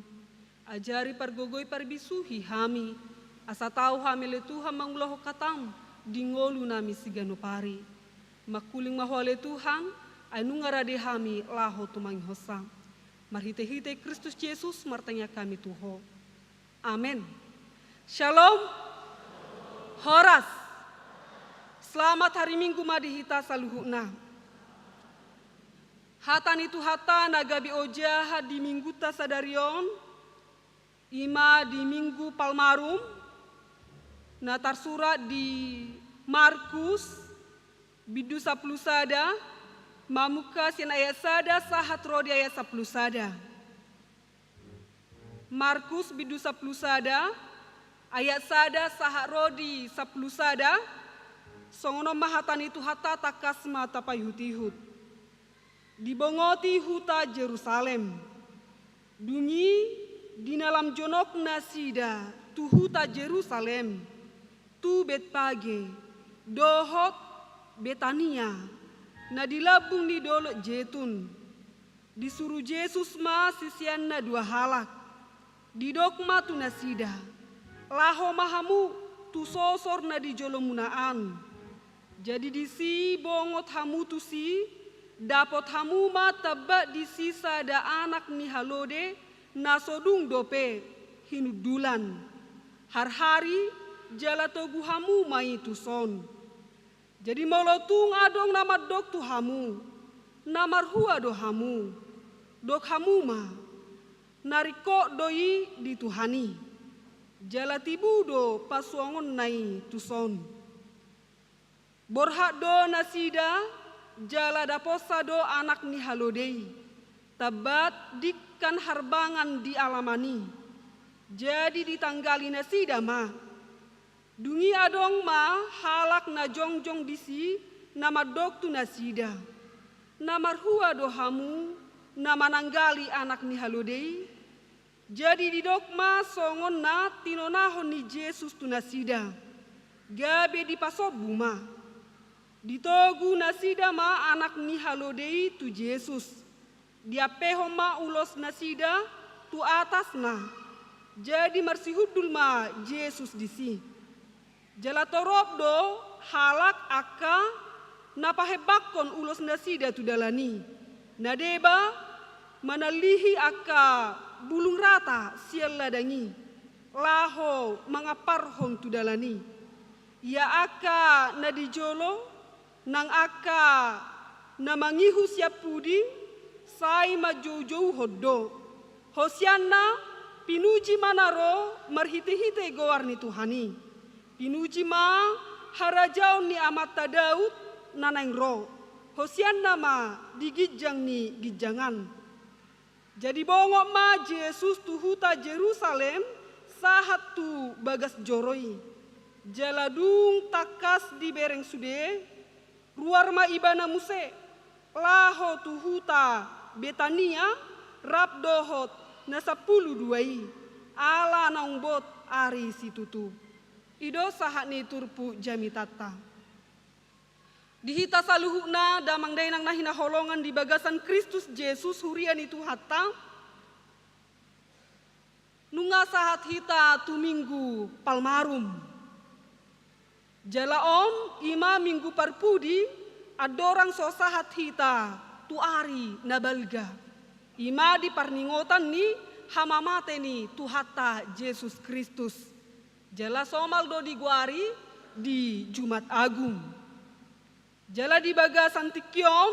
Ajari, pargogoi, parbisuhi hami, asa tau hami ale Tuhan mangulahon hataM di ngolunami siganup ari. Mangkuling ma Ho ale Tuhan, ai nunga rade hami laho tumangihonsa. Marhite-hite Kristus Jesus martangiang hami tu Ho. Amen. Shalom. Horas. Selamat hari Minggu ma di hita saluhutna. Hata ni Tuhanta na gabe ojahan di Minggunta sadari on, i ma di Minggu Palmarum, na tarsurat di Markus, bindu sampulu sada, mamungka sian ayat sada sahat ro di ayat sampulu sada. Markus bindu sampulu sada, ayat sada sahat ro di sampulu sada, songon on ma hata ni Tuhanta, tangkas ma tapaihut-ihut. Dibongoti huta Jerusalem. Dung i di na lam jonok nasida tu huta Jerusalem, tu Betpage, dohot Betania, na di lambung ni dolok Jetun. Disuru Jesus ma siseanna dua halak. Didok ma tu nasida, laho ma hamu tu sosor na di jolomuna an. Jadi disi bongot hamu tusi, dapot hamu ma tamba disi sada anak ni halode na so dung dope hinundulan. Harhari jala togu hamu ma i tuson. Jadi molo tung adong na mandok tu hamu, na marhua do hamu, dok hamu ma, na ringkot do i di Tuhan i. Jala tibu do pasuangonna i tuson. Borhat do nasida, jala daposa do anak ni halode i, tambat dingkan harbangan di alaman i. Jadi ditanggali nasida ma. Dung i adong ma halak na jongjong disi na mandok tu nasida, na marhua do hamu na mananggali anak ni halode i? Jadi didok ma songon na tinonahon ni Jesus tu nasida, gabe dipasombu ma. Ditogu nasida ma anak ni halode i tu Jesus. Diampehon ma ulos nasida tu atasna. Jadi marsihundul ma Jesus disi. Jala torop do halak angka na pahembangkon ulos nasida tu dalan i, na deba manallihi angka bulung rata sian ladang i, laho mangamparhon tu dalan i. Ia angka na di jolo, nang angka na mangihut sian pudi, sai manjoujouhon do. Hosianna, pinuji ma na ro marhitehite goar ni Tuhan i. Pinuji ma harajaon ni amanta Daud na naeng ro. Hosianna ma di ginjang ni ginjangan. Jadi bongot ma Jesus tu huta Jerusalem sahat tu bagas joro i. Jala dung tangkas dibereng sude, ruar ma ibana muse, laho tu huta Betania, rap dohot na sampulu dua i, ala naung bot ari situtu. I do sahat ni turpuk jamitanta. Di hita saluhutna damang dainang na hinaholongan di bagasan Kristus Jesus, huria ni Tuhanta, nunga sahat hita tu Minggu Palmarum. Jala on i ma Minggu Parpudi, andorang so sahat hita tu ari na balga, i ma di parningotan ni hamamate ni Tuhanta Jesus Kristus. Jala somal do digoari di Jumat Agung. Jala di bagasan tingki on,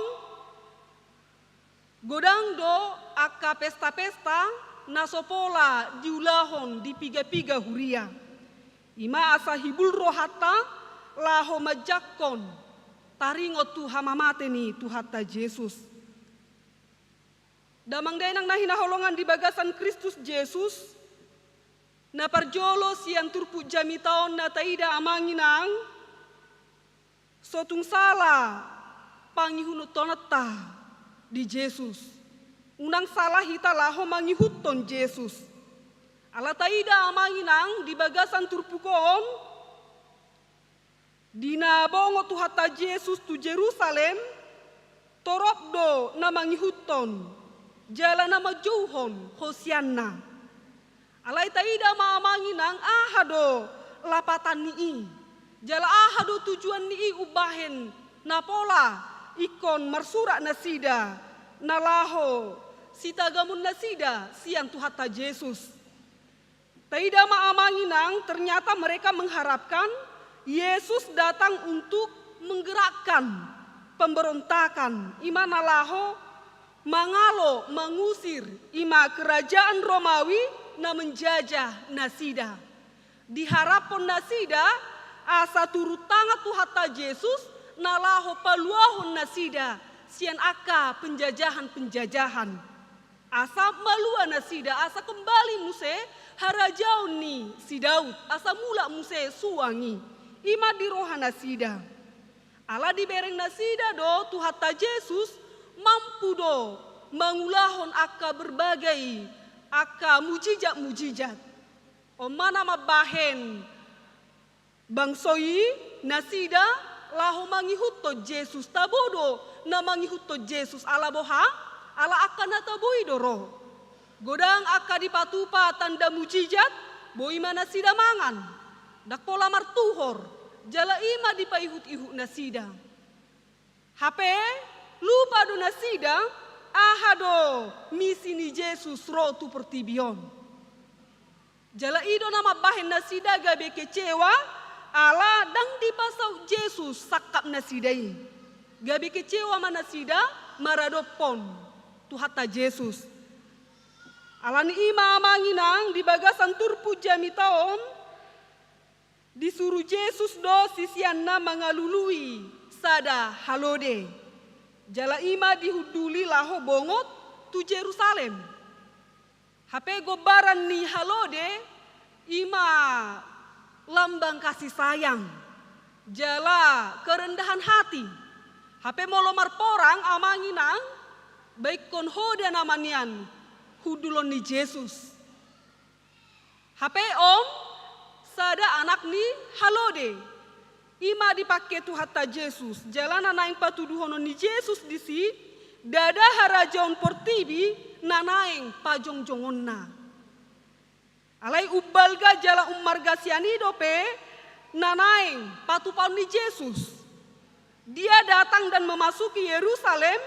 godang do angka pesta-pesta na so pola diulahon di piga-piga huria. I ma asa hibul rohanta, laho manjangkon taringot tu hamamate ni Tuhanta Jesus. Damang dainang na hinaholongan di bagasan Kristus Jesus, na parjolo sian turpuk jamita on na taida amang inang, so tung sala pangihuthononta di Jesus. Unang sala hita laho mangihuthon Jesus. Ala taida amang inang di bagasan turpuk on, di na bongot Tuhanta Jesus tu Jerusalem, torop do na mangihuthon jala na manjouhon hosianna. Alai taida ma amang inang aha do lapatan ni i, jala aha do tujuan ni i umbahen na pola ingkon marsurak nasida na laho sitagamon nasida sian Tuhanta Jesus. Taida ma amang inang, ternyata mereka mengharapkan Yesus datang untuk menggerakkan pemberontakan, i ma na laho mangalo, mangusir, i ma kerajaan Romawi na menjajah nasida. Diharaphon nasida asa turun tangan Tuhanta Jesus na laho paluahon nasida sian angka penjajahan-penjajahan. Asa malua nasida, asa kembali muse harajaon ni si Daud, asa mulak muse suang i. I ma di roha nasida. Ala dibereng nasida do Tuhanta Jesus mampu do mangulahon angka berbagai angka mujizat-mujizat. On ma na mambahen bangso i nasida laho mangihuthon Jesus. Tabo do na mangihuthon Jesus, ala boha? Ala angka na tabo i do ro. Godang angka dipatupa tanda mujizat, boi ma nasida mangan. Ndang pola martuhor, jala i ma dipaihut-ihut nasida. Hape lupa do nasida aha do misi ni Jesus ro tu portibi on. Jala i do na mambahen nasida gabe kecewa, ala ndang dipasaut Jesus sangkap nasida i. Gabe kecewa ma nasida maradophon Tuhanta Jesus. Ala ni i ma amang inang, di bagasan turpuk jamita on, disuru Jesus do siseanna mangalului sada halode. Jala i ma dihunduli laho bongot tu Jerusalem. Hape gombaran ni halode i ma lambang kasih sayang jala kerendahan hati. Hape molo marporang amang inang, baenkon hoda nama nian hundulon ni Jesus. Hape on sada anak ni halode. I ma dipangke Tuhanta Jesus, jala na naeng patuduhonon ni Jesus disi, ndada harajaon portibi na naeng pajongjongonna. Alai umbalga jala ummarga sian i dope na naeng patupaon ni Jesus. Dia datang dan memasuki Yerusalem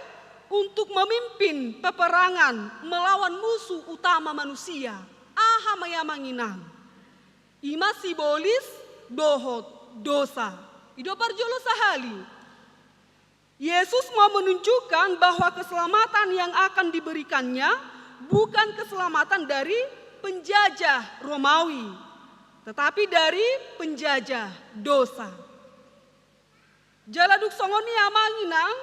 untuk memimpin peperangan melawan musuh utama manusia. Aha ma i amang inang? I ma sibolis dohot dosa. I do parjolo sahali. Yesus mau menunjukkan bahwa keselamatan yang akan diberikannya bukan keselamatan dari penjajah Romawi, tetapi dari penjajah dosa. Jala dung songon i amang inang,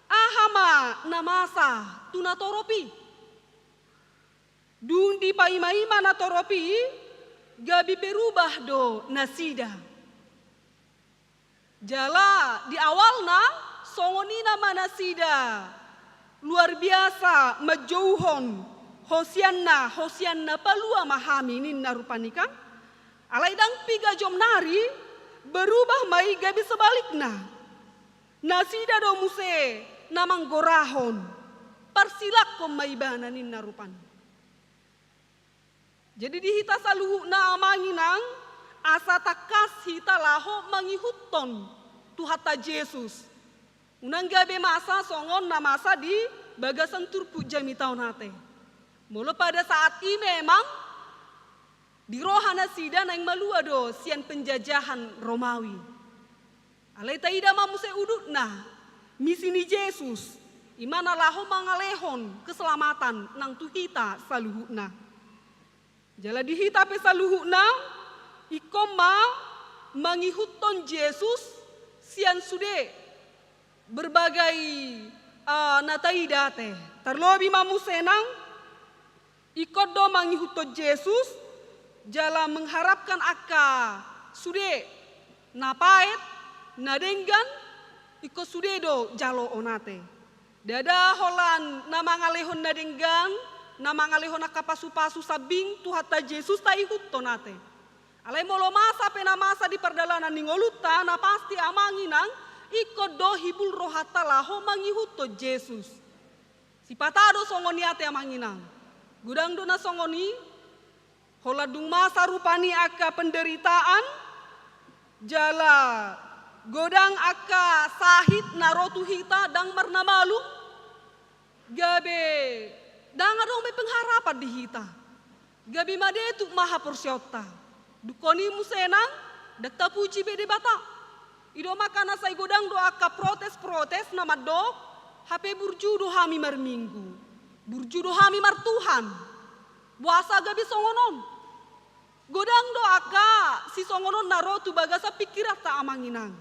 aha ma na masa tu natorop i? Dung dipaima-ima natorop i, gabe berubah do nasida. Jala di awalna songon i nama nasida luar biasa manjouhon hosianna, hosianna, palua ma hami, ninna rupani kan. Alai ndang piga jom nari, berubah ma i gabe sebalikna. Nasida do muse na manggorahon, parsilanghon ma ibana, ninna rupani. Jadi di hita saluhutna amang inang, asa tangkas hita laho mangihuthon Tuhanta Jesus. Unang gabe masa songon na masa di bagasan turpuk jamita on ate. Molo pada saat i memang di roha nasida naeng malua do sian penjajahan Romawi. Alai taida ma muse udutna, misi ni Jesus, i ma na laho mangalehon keselamatan nang tu hita saluhutna. Jala di hita pe saluhutna, ingkon ma mangihuthon Jesus sian sude berbagai, ah, na taida ate. Tarlobi ma muse nang ingkon do mangihuthon Jesus jala mengharapkan angka sude na paet, na denggan, ingkon sude do jaloon ate. Ndada holan na mangalehon na denggan, na mangalehon angka pasupasu sambing Tuhanta Jesus taihuthon ate. Alai molo masa pe na masa di pardalanan ni ngolunta, na pasti amang inang, ingkon do hibul rohanta laho mangihuthon Jesus. Sipata do songon i ate amang inang. Godang do na songon i, holan dung masa rupani angka penderitaan, jala godang angka sahit na ro tu hita, ndang marnamalum, gabe ndang adong be pengharapan di hita. Gabe madetuk ma haporseaonta. Dungkon i muse nang, ndang tapuji be Debata. I do ma angka na sai godang do angka protes-protes na mandok, hape burju do hami marminggu. Burju do hami martuhan. Boasa gabe songon on? Godang do angka sisongon on na ro tu bagasan pingkiranta amang inang.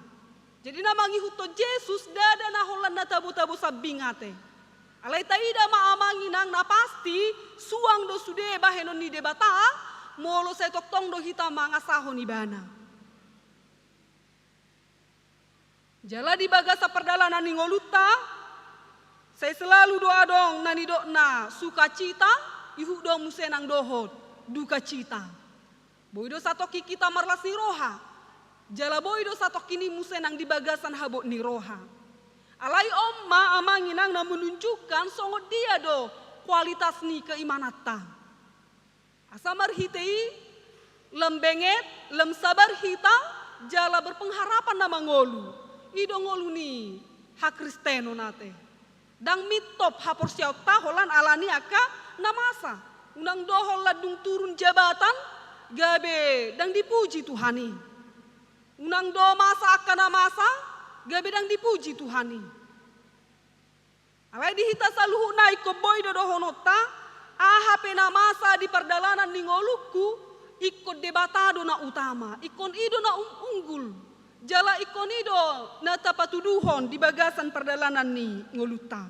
Jadi na mangihuthon Jesus ndada na holan na tabo-tabo sambing ate. Alai taida ma amang inang, na pasti suang do sude bahenon ni Debata, molo sai tongtong do hita mangasahon Ibana. Jala di bagasan pardalanan ni ngolunta, sai selalu do adong na nidokna sukacita, ihut do muse nang dohot dukacita. Boi do satongkin hita marlas ni roha, jala boi do satongkin i muse nang di bagasan habot ni roha. Alai on ma amang inang na menunjukkan songon dia do kualitas ni keimananta. Asa marhite i, lam benget, lam sabar hita, jala berpengharapan na mangolu. I do ngolu ni hakristenon ate. Ndang mintop haporseaonta holan alani angka na masa. Unang do holan dung turun jabatan, gabe ndang dipuji Tuhan i. Unang do masa angka na masa, gabe ndang dipuji Tuhan i. Alai di hita saluhutna ingkon boi do dohononta, aha pe na masa di pardalanan ni ngolungku, ingkon Debata do na utama, ingkon i do na um-, unggul, jala ingkon i do na tapatuduhon di bagasan pardalanan ni ngolunta.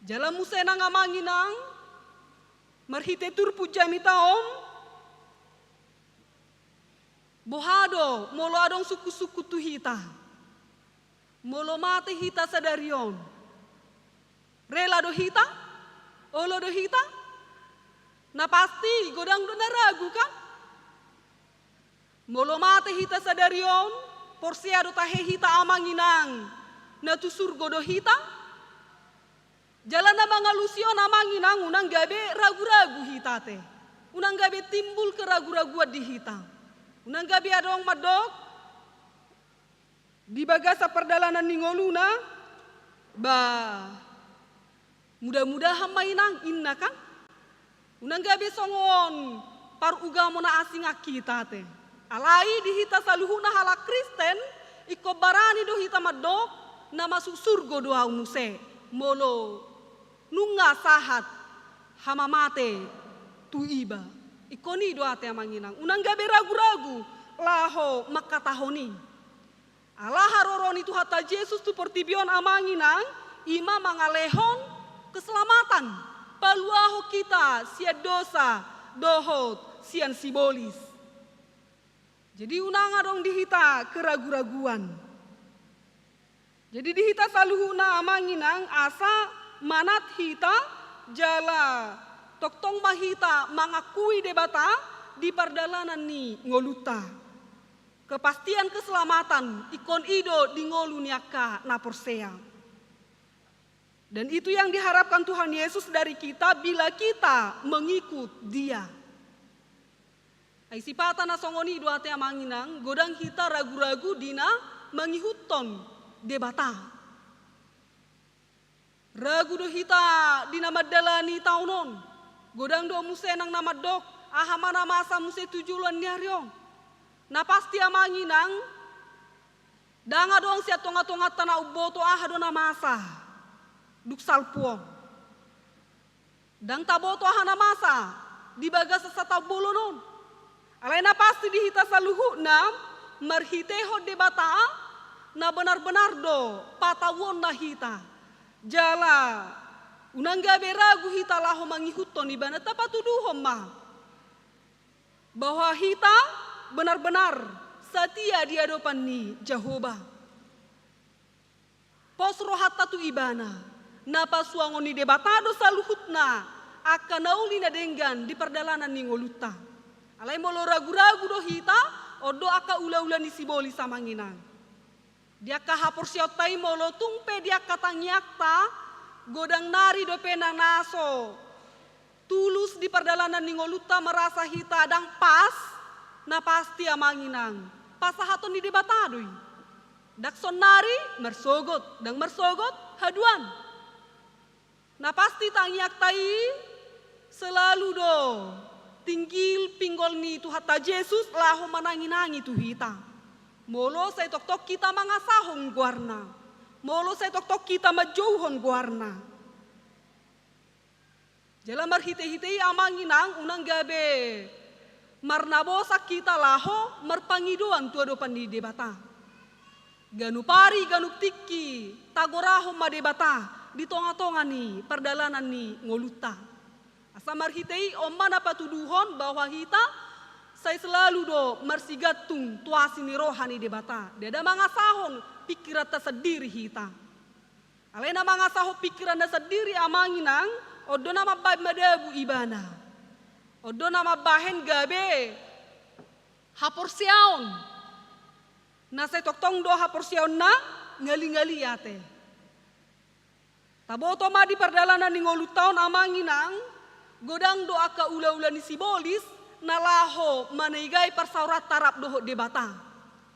Jala muse nang amang inang, marhite turpuk jamita on, boha do molo adong sungkun-sungkun tu hita? Molo mate hita sadari on, rela do hita? Olo do hita? Na pasti godang do na ragu kan? Molo mate hita sadari on, porsea do tahe hita amang inang, na tu surgo do hita? Jala na mangalusi on amang inang, unang gabe ragu-ragu hita ate. Unang gabe timbul keragu-raguan di hita. Unang gabe adong mandok, di bagasan pardalanan ni ngoluna, ba, mudah-mudahan ma inang, inna kan? Unang gabe songon parugamo na asingan hita ate. Alai di hita saluhutna halak Kristen, ingkon barani do hita mandok, na masuk surgo do au muse, molo nunga sahat hamamate tu iba. Ingkon i do ate amang inang. Unang gabe ragu-ragu laho mangkatahon i. Ala haroro ni Tuhanta Jesus tu portibi on amang inang, i ma mangalehon keselamatan, paluahon hita sian dosa dohot sian sibolis. Jadi unang adong di hita keragu-raguan. Jadi di hita saluhutna amang inang, asa manat hita jala tongtong ma hita mangakui Debata di pardalanan ni ngolunta. Kepastian keselamatan ingkon i do di ngolu ni angka na porsea. Dan itu yang diharapkan Tuhan Yesus dari kita bila kita mengikut Dia. Ai sipata na songon i do ate amang inang, godang hita ragu-ragu di na mangihuthon Debata. Ragu do hita di na mandalani taon on. Godang do muse nang na mandok, aha ma na masa muse tu joloan ni ari on. Na pasti amang inang, ndang adong sian tonga-tonganta na umboto aha do na masa dung salpu on. Ndang taboto aha na masa di bagasan sataon bolon on. Alai na pasti di hita saluhutna, marhitehon Debata, na benar-benar do patauonna hita. Jala unang gabe ragu hita laho mangihuthon Ibana. Tapatuduhon ma bahwa hita benar-benar satia di adopan ni Jahowa. Pos rohanta tu Ibana, na pasuangon ni Debata do saluhutna angka na uli na denggan di pardalanan ni ngolunta. Alai molo ragu-ragu do hita, on do angka ula-ula ni sibolis, amang inang. Di angka haporseaonta i, molo tung pe di angka tangiangta, godang nari dope na, na so tulus di pardalanan ni ngolunta, merasa hita ndang pas, na pasti, amang inang, pasahaton ni Debata do i. Ndang sonnari marsogot, ndang marsogot haduan. Na pasti tangiangta i selalu do tinggil pinggol ni Tuhanta Jesus laho manangi-nangi tu hita. Molo sai tongtong hita mangasahon goarna, molo sai tongtong hita manjouhon goarna. Jala marhite-hite i, amang inang, unang gabe marnabosak hita laho marpangidoan tu adopan ni Debata. Ganup ari, ganup tingki, tagorahon ma Debata di tonga-tonga ni pardalanan ni ngolunta. Asa marhite i, on ma na patuduhon bahwa hita sai selalu do marsigantung tu asi ni roha ni Debata. Ndada mangasahon pingkiranta sandiri hita. Alai na mangasahon pingkiranna sandiri, amang inang, on do na mambahen madabu ibana. On do na mambahen gabe haporseaon na sai tongtong do haporseaonna ngali-ngali ate. Taboto ma, di pardalanan ni ngolunta on, amang inang, godang do angka ula-ula ni sibolis na laho manegai parsaoranta rap dohot Debata.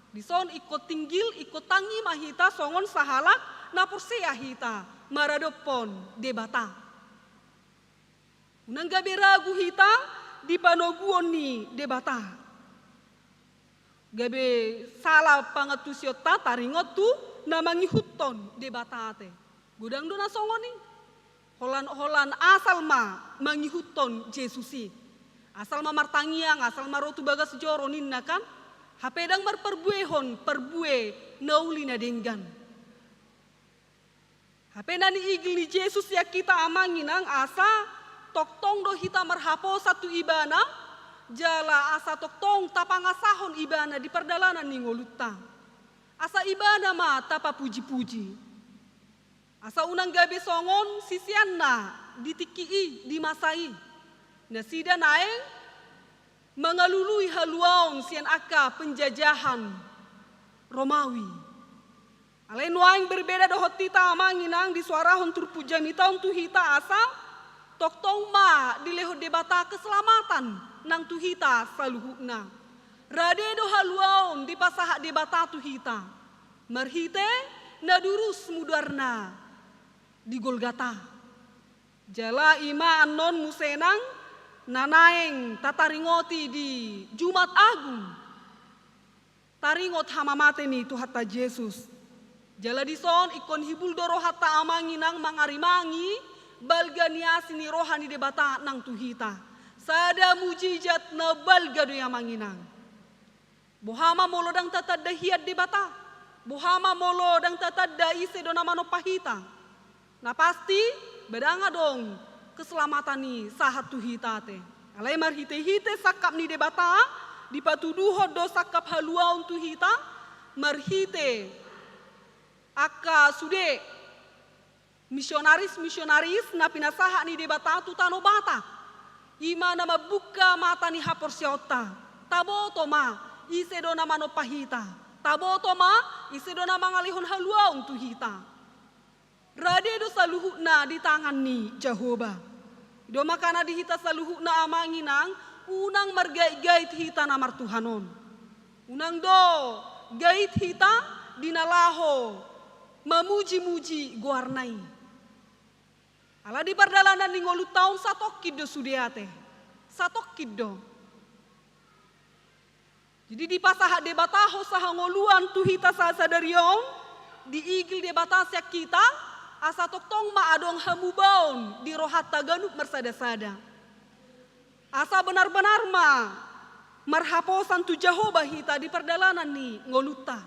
Dison ingkon tinggil, ingkon tanggi ma hita songon sahalak na porsea hita maradophon Debata. Unang gabe ragu hita di panoguon ni Debata. Gabe sala pangantusionta taringot tu na mangihuthon Debata ate. Godang do na songon i. Holan, holan asal ma mangihuthon Jesus i. Asal ma martangiang, asal ma ro tu bagas joro ninna, kan? Hape ndang marparbuehon parbue na uli na denggan. Hape na niigil ni Jesus sian hita, amang inang, asa tongtong do hita marhaposan tu Ibana, jala asa tongtong tapangasahon Ibana di pardalanan ni ngolunta. Asa Ibana ma tapapuji-puji. Asa unang gabe songon siseanna di tingki i, di masa i. Nasida naeng mangalului haluaon sian angka penjajahan Romawi. Alai nuaeng berbeda dohot hita, amang inang, disuarahon turpuk jamita on tu hita asa tongtong ma dilehon Debata keselamatan nang tu hita saluhutna. Rade do haluaon dipasahat Debata tu hita marhite na durus mudarna di Golgata. Jala i ma annon muse nang na naeng tataringoti di Jumat Agung. Taringot hamamate ni Tuhanta Jesus. Jala dison ingkon hibul do rohanta, amang inang, mangarimangi balga ni asi ni roha ni Debata nang tu hita. Sada mujizat na balga do i, amang inang. Boha ma molo ndang tatanda hian Debata? Boha ma molo ndang tatanda ise do na manompa hita? Na pasti, ba ndang adong keselamatan i sahat tu hita ate. Alai marhite-hite sangkap ni Debata, dipatuduhon do sangkap haluaon tu hita, marhite angka sude misionaris-misionaris na pinasahat ni Debata tu tano Batak. I ma na mambuka mata ni haporseaonta. Taboto ma ise do na manompa hita. Taboto ma ise do na mangalehon haluaon tu hita. Rade do saluhutna di tangan ni Jahowa. I do makana di hita saluhutna, amang inang, unang margait-gait hita na martuhan on. Unang do gait hita di na laho mamuji-muji goarna i. Ala di pardalanan ni ngolunta on satongkin do sude ate. Satongkin do. Jadi dipasahat Debata hosa hangoluan tu hita sasadari on, diigil Debata sian hita, asa tongtong ma adong hamubaon di rohanta ganup marsada-sada. Asa benar-benar ma marhaposan tu Jahowa hita di pardalanan ni ngolunta.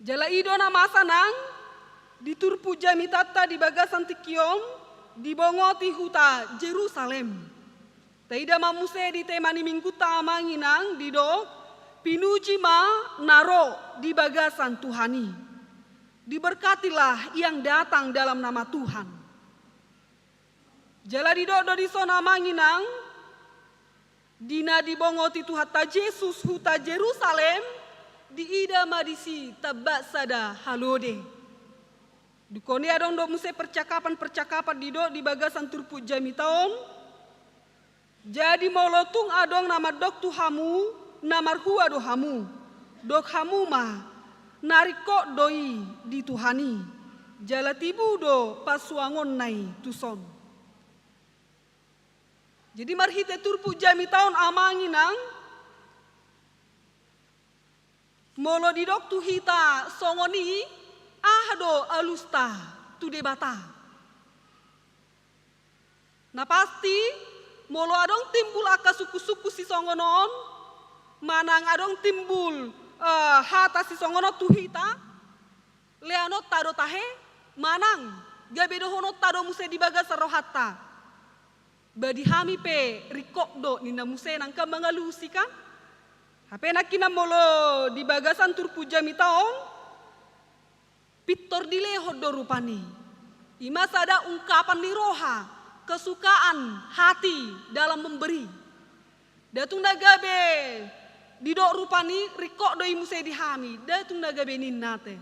Jala i do na masa nang di turpuk jamitanta di bagasan tingki on dibongoti huta Jerusalem. Taida ma muse di tema ni minggunta amang inang didok, pinuji ma na ro di bagasan Tuhan i. Diberkatilah yang datang dalam nama Tuhan. Jala didok do dison amang inang, di na dibongoti Tuhanta Jesus huta Jerusalem, diida ma disi tamba sada halode. Dungkon i adong do muse percakapan-percakapan didok di bagasan turpuk jamita on. Jadi molo tung adong na mandok tu hamu, na marhua do hamu, dok hamu ma, na ringkot do i di Tuhan i, jala tibu do pasuangonna i tuson. Jadi marhite turpuk jamita on amang inang, molo didok tu hita songon i, aha do alusta tu Debata? Na pasti, molo adong timbul angka sungkun-sungkun sisongon on, manang adong timbul, eh, hata sisongon on tu hita, leanonta do tahe, manang gabe dohononta do muse di bagasan rohanta. Ba di hami pe ringkot do ninna muse nangkin mangalusi kan? Hape nangkinan molo di bagasan turpuk jamita on, pintor dilehon do rupani. I ma sada ungkapan ni roha, kesukaan hati dalam memberi. Nda tung na gabe didok rupani ringkot do i muse di hami, nda tung na gabe ninna te.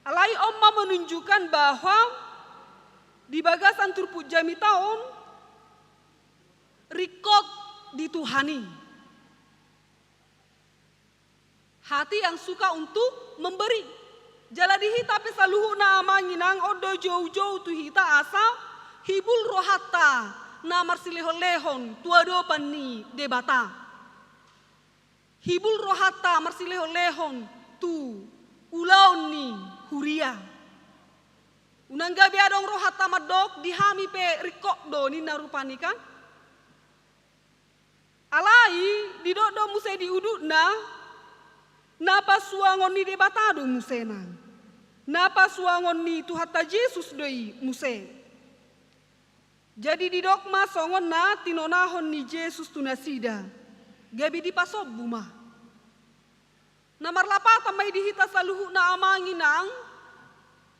Alai on ma menunjukkan bahwa di bagasan turpuk jamita on ringkot di Tuhan i. Hati yang suka untuk memberi. Jala di hita pe saluhutna amang inang on do joujou tu hita asa hibul rohanta na marsilehon-lehon tu adopan ni Debata. Hibul rohanta marsilehon-lehon tu ulaon ni huria. Unang gabe adong rohanta mandok di hami pe ringkot do ninna rupani kan? Alai didok do muse di udutna, na pasuangon ni Debata do muse nang. Na pasuangon ni Tuhanta Jesus do i muse. Jadi didok ma songon na tinonahon ni Jesus tu nasida, gabe dipasombu ma. Na marlapatan ma i di hita saluhutna amang inang,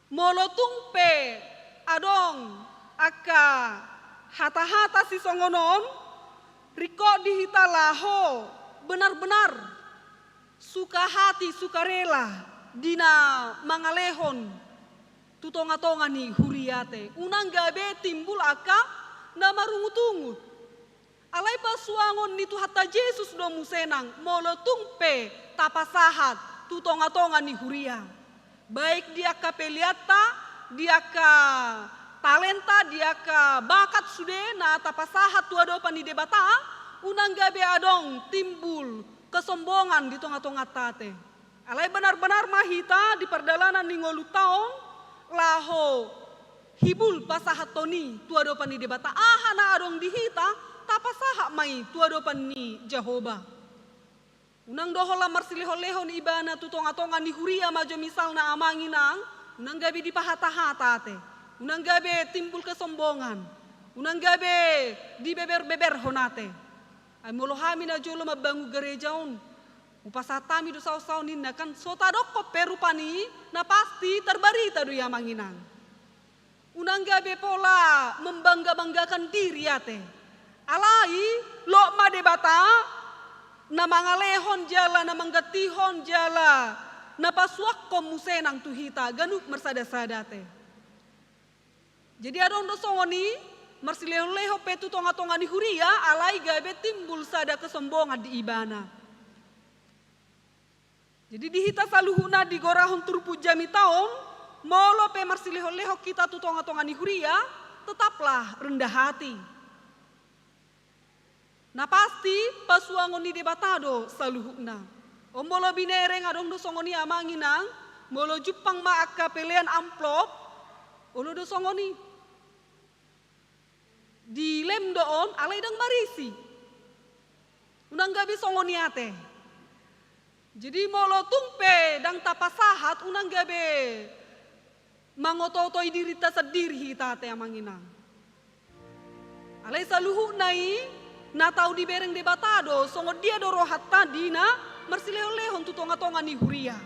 molo tung pe adong angka hata-hata sisongon on, ringkot di hita laho benar-benar suka hati, suka rela di na mangalehon tu tonga-tonga ni huria te. Unang gabe timbul angka na marungut-ungut. Alai pasuangon ni Tuhanta Jesus do muse nang molo tung pe tapasahat tu tonga-tonga ni huria. Baik di angka peleanta, di angka talenta, di angka bakat sude na tapasahat tu adopan ni Debata, unang gabe adong timbul kesombongan di tonga-tonganta te. Alai benar-benar ma hita di pardalanan ni ngolunta on laho hibul pasahathon i tu adopan ni Debata. Aha na adong di hita, tapasahat ma i tu adopan ni Jahowa. Unang do holan marsilehon-lehon ibana tu tonga-tonga ni huria ma jo misalna amang inang, unang gabe dipahata-hata ate. Unang gabe timbul kesombongan. Unang gabe dibeber-beberhon ate. Ai molo hami na jolo mambangun gareja on, hupasahat hami do saon-saon ninna kan, so tadokkon pe rupani na pasti tarbarita do i amang inang. Unang gabe pola membangga-banggakan diri ate. Alai lot ma Debata na mangalehon jala na manggantihon jala na pasuangkon muse nang tu hita ganup marsada-sada ate. Jadi adong do songon i, marsilehon-lehon pe tu tonga-tonga ni huria, alai gabe timbul sada kesombongan di ibana. Jadi di hita saluhutna digorahon turpuk jamita on, molo pe marsilehon-lehon hita tu tonga-tonga ni huria, tetaplah rendah hati. Na pasti pasuangon ni Debata do saluhutna. On molo binereng adong do songon i amang inang, molo jumpang ma angka pelean amplop, olo do songon i. Dilem do on, alai ndang marisi. Unang gabe songon i ate. Jadi molo tung pe ndang tapasahat, unang gabe mangotootoi dirinta sandiri hita ate amang inang. Alai saluhutna i na tau dibereng Debata do songon dia do rohanta di na marsilehonlehon tu tongatonga ni huria.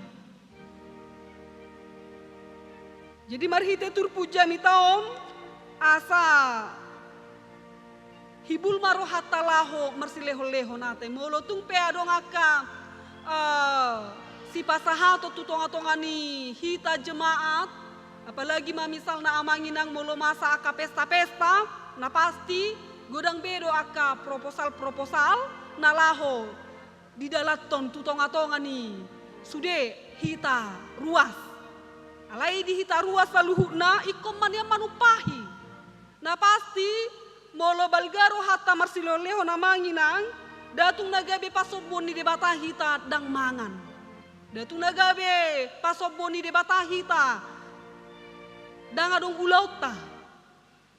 Jadi marhite turpuk jamita on asa hibul ma rohanta laho marsilehonlehon ate. Molo tung pe adong angka, eh, sipasahaton tu tongatonga ni hita jemaat, apalagi ma misalna amang inang molo masa angka pesta-pesta, na pasti godang be do angka proposal-proposal na laho didalanhon tu tongatonga ni sude hita ruas. Alai di hita ruas saluhutna ingkon ma nian manumpahi. Na pasti molo balga rohanta marsilehonlehon amang inang, nda tung na gabe pasombuon ni Debata hita ndang mangan. Nda tung na gabe pasombuon ni Debata hita ndang adong ulaonta.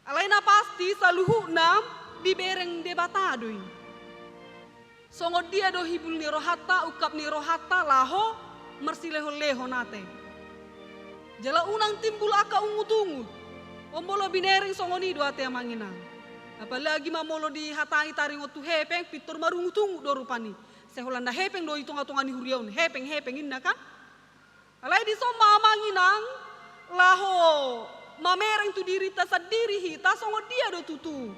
Alai na pasti saluhutna dibereng Debata do i. Songon dia do hibul ni rohanta, ungkap ni rohanta laho marsilehonlehon ate. Jala unang timbul angka ungutungut. On molo binereng songon i do ate amang inang. Apalagi ma molo dihatai taringot tu hepeng, pintor marungutungut do rupani. Sai holan na hepeng do i tongatonga ni huria on, hepeng, hepeng inna kan. Alai dison ma amang inang laho mamereng tu dirinta sandiri hita songon dia do tutu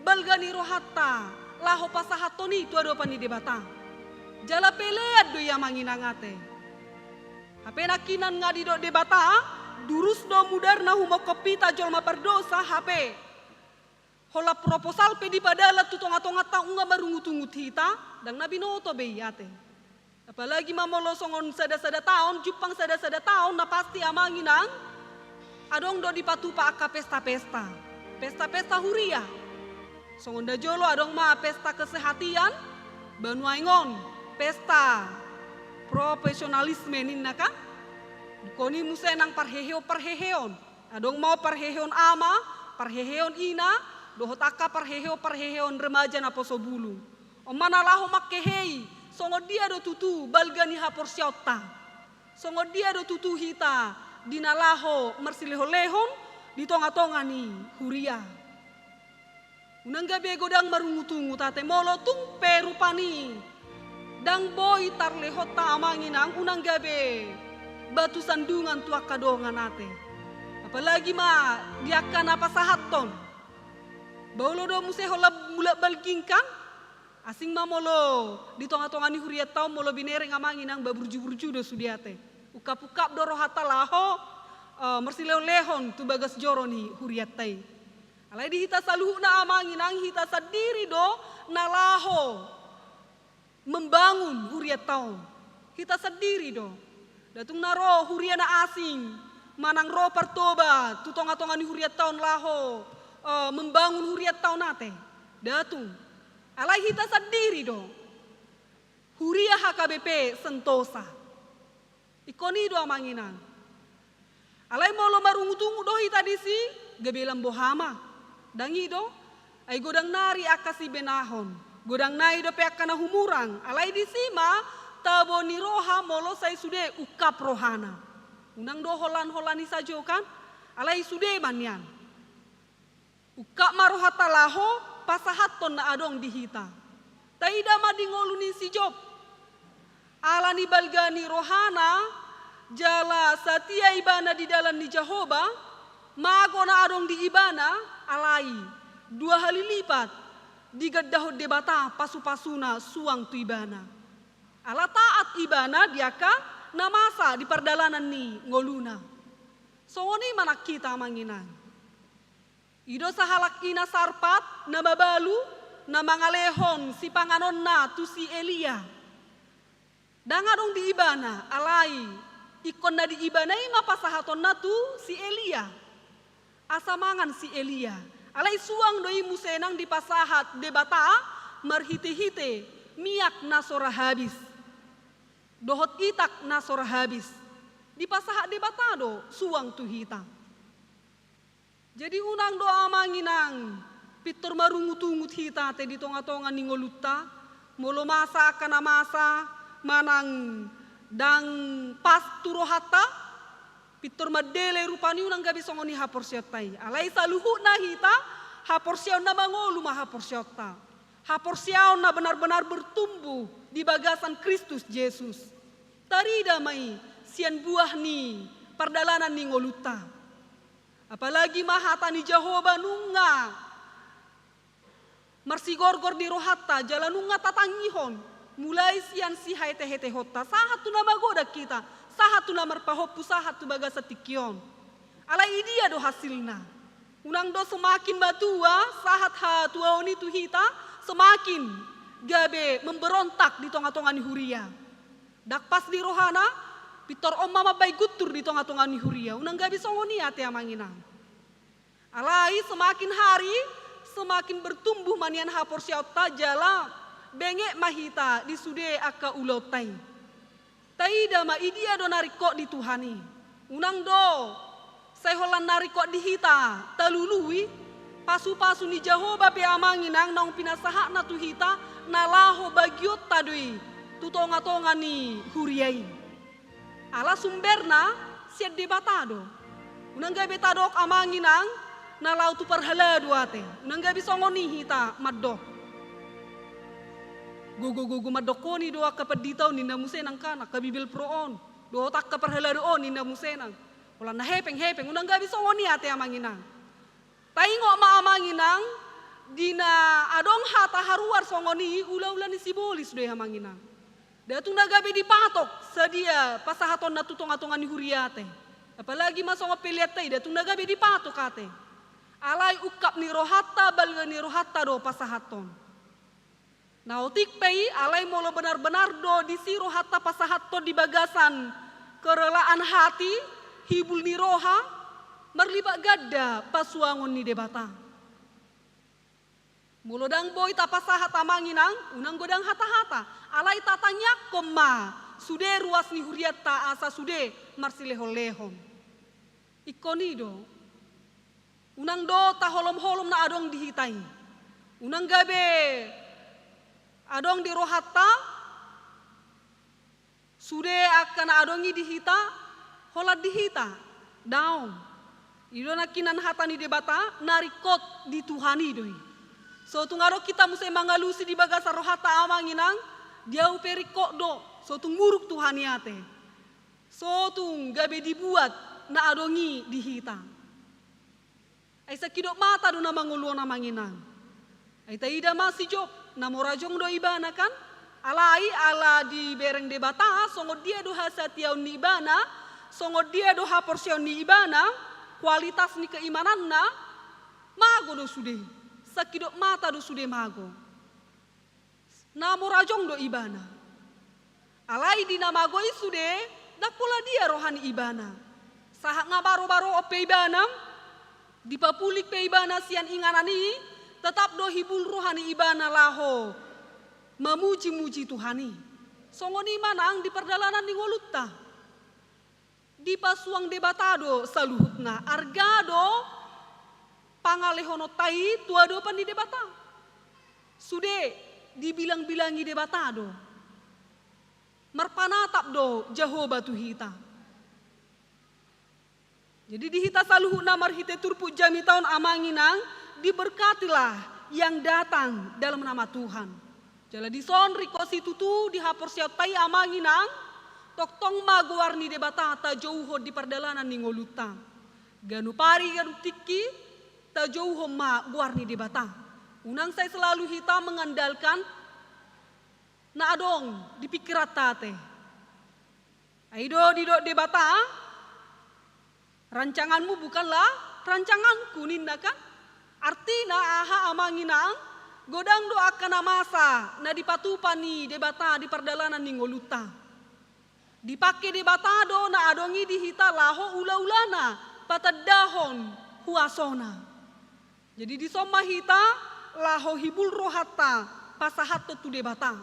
balga ni rohanta laho pasahathon i tu adopan ni Debata. Jala pelean do i amang inang ate. Hape nangkinan nga didok Debata, durus do mudarna humongkop hita jolma pardosa, hape holan proposal pe dipadalan tu tongatonganta nunga marungutungut hita, ndang na binoto be i ate. Apalagi ma molo songon sadasada taon, jumpang sadasada taon, na pasti amang inang adong do dipatupa angka pesta-pesta. Pesta-pesta huria. Songon na jolo adong ma pesta kesehatian, banuaeng on pesta profesionalisme ninna kan. Dungkon i muse nang parheheon-parheheon. Adong ma on parheheon ama, parheheon ina, dohot angka parheheon-parheheon remaja naposo bulung. On ma na laho manghehei songon dia do tutu balga ni haporseaonta. Songon dia do tutu hita di na laho marsilehonlehon di tongatonga ni huria. Unang gabe godang marungutungut ate molo tung pe rupani ndang boi tarlehonta amang inang, unang gabe batu sandungan tu angka dongan ate. Apalagi ma di angka na pasahathon. Ba olo do muse holan mulak balgingkan. Asing ma molo di tongatonga ni hurianta on molo binereng amang inang ba burju-burju do sude ate. Ungkap-ungkap do rohanta laho, eh, marsilehonlehon tu bagas joro ni hurianta i. Alai di hita saluhutna amang inang, hita sandiri do na laho membangun hurianta on. Hita sandiri do. Nda tung na ro huria na asing manang ro Partoba tu tongatonga ni hurianta on laho, eh, membangun hurianta on ate. Nda tung. Alai hita sandiri do. Huria H K B P Sentosa. Ingkon i do amang inang. Alai molo marungutungut do hita disi, gabe lam boha ma. Ndang i do. Ai godang nari angka sibenahon. Godang nai dope angka na humurang. Alai disi ma tabo ni roha molo sai sude ungkap rohana. Unang do holan-holan i sajo kan. Alai sude ma nian. Ungkap ma rohanta laho pasahathon na adong di hita. Taida ma di ngolu ni si Job. Ala ni balga ni rohana jala satia ibana di dalan ni Jahowa, mago na adong di ibana, alai dua hali lipat digandahon Debata pasupasuna suang tu ibana. Ala taat ibana di angka na masa di pardalanan ni ngoluna. Songon i ma nang hita amang inang. I do sahalak ina Sarpat na mabalu na mangalehon sipanganonna tu si Elia. Ndang adong di ibana, alai ingkon na di ibana i ma pasahatonna tu si Elia. Asa mangan si Elia. Alai suang do i muse nang dipasahat Debata marhitehite miak na so ra habis. Dohot itak na so ra habis. Dipasahat Debata do suang tu hita. Jadi unang do amang inang pintor marungutungut hita ate di tongatonga ni ngolunta, Molo masa angka na masa manang ndang pas tu rohanta, pintor mandele rupani unang gabe songon i haporseaonta i. Alai saluhutna hita, haporseaon na mangolu ma haporseaonta. Haporseaon na benar-benar bertumbuh di bagasan Kristus Jesus. Tarida ma i sian buah ni pardalanan ni ngolunta. Apalagi ma hata ni Jahowa nunga marsigorgor di rohanta, jala nunga tatangihon, mulai sian sihaetehete-heteonta, sahat tu na magodang hita, sahat tu na marpahompu, sahat tu bagasan tingki on. Alai i dia do hasilna? Unang do semakin matua, sahat hatuaon i tu hita, semakin gabe memberontak di tonga-tonga ni huria. Ndang pas di rohana, pintor on ma mambahen guntur di tonga-tonga ni huria. Unang gabe songon i ate amang inang. Alai semakin hari, semakin bertumbuh ma nian haporseaonta jala benget ma hita di sude angka ulaonta i. Taida ma i dia do na ringkot di Tuhan i. Unang do sai holan na ringkot di hita talului, pasu-pasu ni Jahowa pe amang inang naung pinasahatna tu hita na laho bagionta do i tu tonga-tonga ni huria i. Ala sumberna sian Debata do. Unang gabe tadok amang inang na laho tu parhalado ate. Unang gabe songon i hita mandok. Gogo-gogo mandokkon i do angka pandita on ninna muse nang kan, angka Bibelvrouw on. Dohot angka parhalado on ninna muse nang. Holan na hepeng-hepeng, unang gabe songon i ate amang inang. Taingot ma amang inang, di na adong hata haruar songon i ula-ula ni sibolis do i amang inang. Nda tung na gabe dipatok sadia pasahatonna tu tonga-tonga ni huria ate. Apalagi ma songon pelean ta i, nda tung na gabe dipatok ate. Alai ungkap ni rohanta, balga ni rohanta do pasahathon. Na otik pe i, alai molo benar-benar do disi rohanta pasahathon di bagasan kerelaan hati, hibul ni roha, marlipat ganda pasuangon ni Debata. Molo ndang boi tapasahat amang inang, unang godang hata-hata, alai tatangiangkon ma sude ruas ni hurianta asa sude marsilehon-lehon. Ingkon i do. Unang do taholom-holom na adong di hita i. Unang gabe adong di rohanta sude angka na adong i di hita, holan di hita. Daong. I do nangkinan hata ni Debata, na ringkot di Tuhan i do i. So tung adong hita muse mangalusi di bagasan rohanta amang inang, di ahu pe ringkot do, so tung muruk Tuhan i ate. So tung gabe dibuat na adong i di hita. Ai sangkidop mata do na mangolu on amang inang. Ai taida ma si Job, na mora jong do ibana kan? Alai ala dibereng Debata, songon dia do hasatiaon ni ibana, songon dia do haporseaon ni ibana, kualitas ni keimananna, mago do sude. Sangkidop mata do sude mago. Na mora jong do ibana. Alai di na mago i sude, ndang pola dia roha ni ibana. Sahat nga baro-baroon pe ibana, dipapulik pe ibana sian inganan i, tetap do hibul roha ni ibana laho mamuji-muji Tuhan i. Songon i ma nang di pardalanan ni ngolunta. Dipasuang Debata do saluhutna, arga do pangalehononta i tu adopan ni Debata. Sude dibilang-bilangi Debata do. Marpanatap do Jahowa tu hita. Jadi di hita saluhutna marhite turpuk jamita on amang inang, diberkatilah yang datang dalam nama Tuhan. Jala dison ringkot situtu di haporseaonta i amang inang, tongtong ma goar ni Debata tajouhon di pardalanan ni ngolunta. Ganup ari ganup tingki tajouhon ma goar ni Debata. Unang sai selalu hita mengandalkan na adong di pingkiranta ate. Ai do didok Debata, rancanganmu bukanlah rancanganku ninna kan? Artina aha amang inang? Godang do angka na masa na dipatupa ni Debata di pardalanan ni ngolunta. Dipangke Debata do na adong i di hita laho ula-ulana patandahon huasona. Jadi dison ma hita laho hibul rohanta pasahathon tu Debata.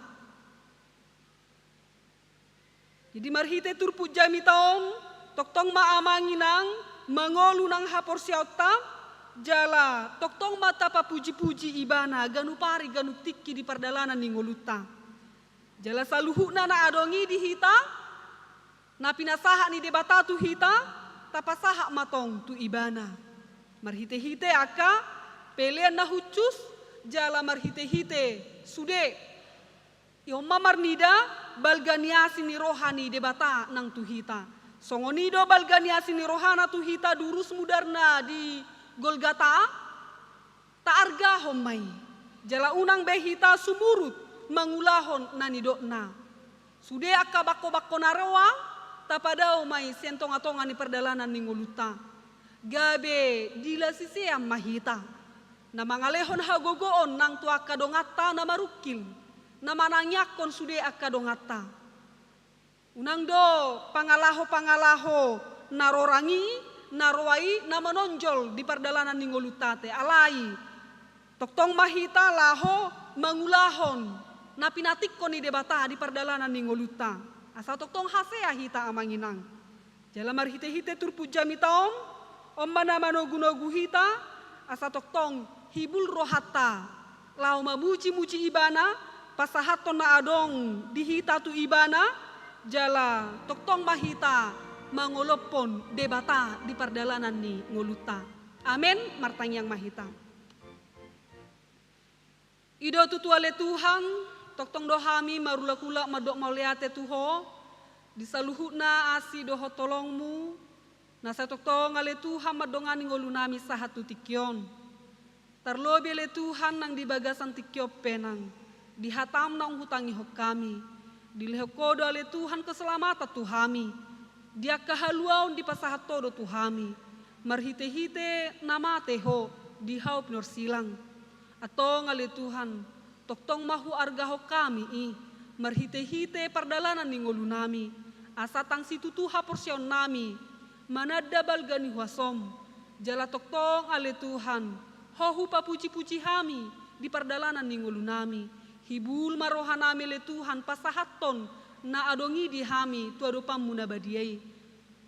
Jadi marhite turpuk jamita on, tongtong ma amang inang mangolu nang haporseaonta, jala tongtong ma tapapuji-puji Ibana ganup ari ganup tingki di pardalanan ni ngolunta. Jala saluhutna na adong i di hita, na pinasahat ni Debata tu hita, tapasahat ma tong tu Ibana. Marhite-hite angka pelean na hushus, jala marhite-hite sude. I on ma marnida balga ni asi ni roha ni Debata nang tu hita. Songon i do balga ni asi ni rohana tu hita durus mudarna di Golgata, taargahon ma i. Jala unang be hita sumurut mangulahon na nidokna. Sude angka bangko-bangko na roa, tapadao ma i sian tonga-tonga ni pardalanan ni ngolunta. Gabe dilasisean ma hita. Na mangalehon hagogoon nang tu angka donganta na marungkil, na manangiangkon sude angka donganta. Unang do pangalaho-pangalaho na rorang i, na roa i, na manonjol di pardalanan ni ngolunta ate, alai tongtong ma hita laho mangulahon na pinatingkon ni Debata di pardalanan ni ngolunta. Asa tongtong hasea hita amang inang. Jala marhite-hite turpuk jamita on, on ma na manogu-nogu hita, asa tongtong hibul rohanta laho mamuji-muji Ibana, pasahathon na adong di hita tu Ibana, jala tongtong ma hita mangolophon Debata di pardalanan ni ngolunta. Amen. Martangiang ma hita. I do tutu ale Tuhan, tongtong do hami marulak-ulak mandok mauliate tu Ho, di saluhutna asi dohot holongMu, na sai tongtong ale Tuhan mandongani ngolunami sahat tu tingki on. Tarlobi ale Tuhan nang di bagasan tingki on pe nang, di hataM naung hutangihon hami, dilehon Ho do ale Tuhan keselamatan tu hami, di angka haluaon dipasahat Ho do tu hami, marhite-hite na mate Ho di hau pinorsilang. Antong ale Tuhan, tongtong ma huargahon hami i, marhite-hite pardalanan ni ngolunami, asa ndang situtu haporseaonnami, mananda balga ni huasoM, jala tongtong ale Tuhan, Ho hupapuji-puji hami, di pardalanan ni ngolunami, hibul ma rohanami ale Tuhan pasahathon, na adong i di hami tu adopanMu na badia i.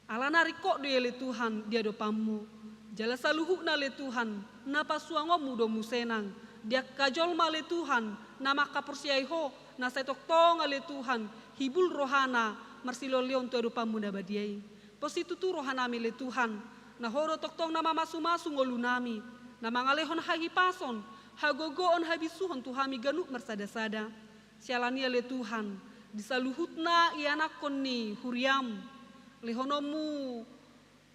Alana ringkot do i ale Tuhan di adopanMu. Jala saluhutna ale Tuhan, na pasuangonMu do muse nang, di angka jolma ale Tuhan, na mangkaporseai Ho, na sai tongtong ale Tuhan, hibul rohana, marsilehon-lehon tu adopanMu na badia i. Positutu rohanami ale Tuhan, na Ho do tongtong na mamasu-masu ngolunami, na mangalehon hahipason, hagogoon habisuhon tu hami ganup marsada-sada. Siala ni i ale Tuhan, di saluhutna ianakhon ni huriaM, lehononMu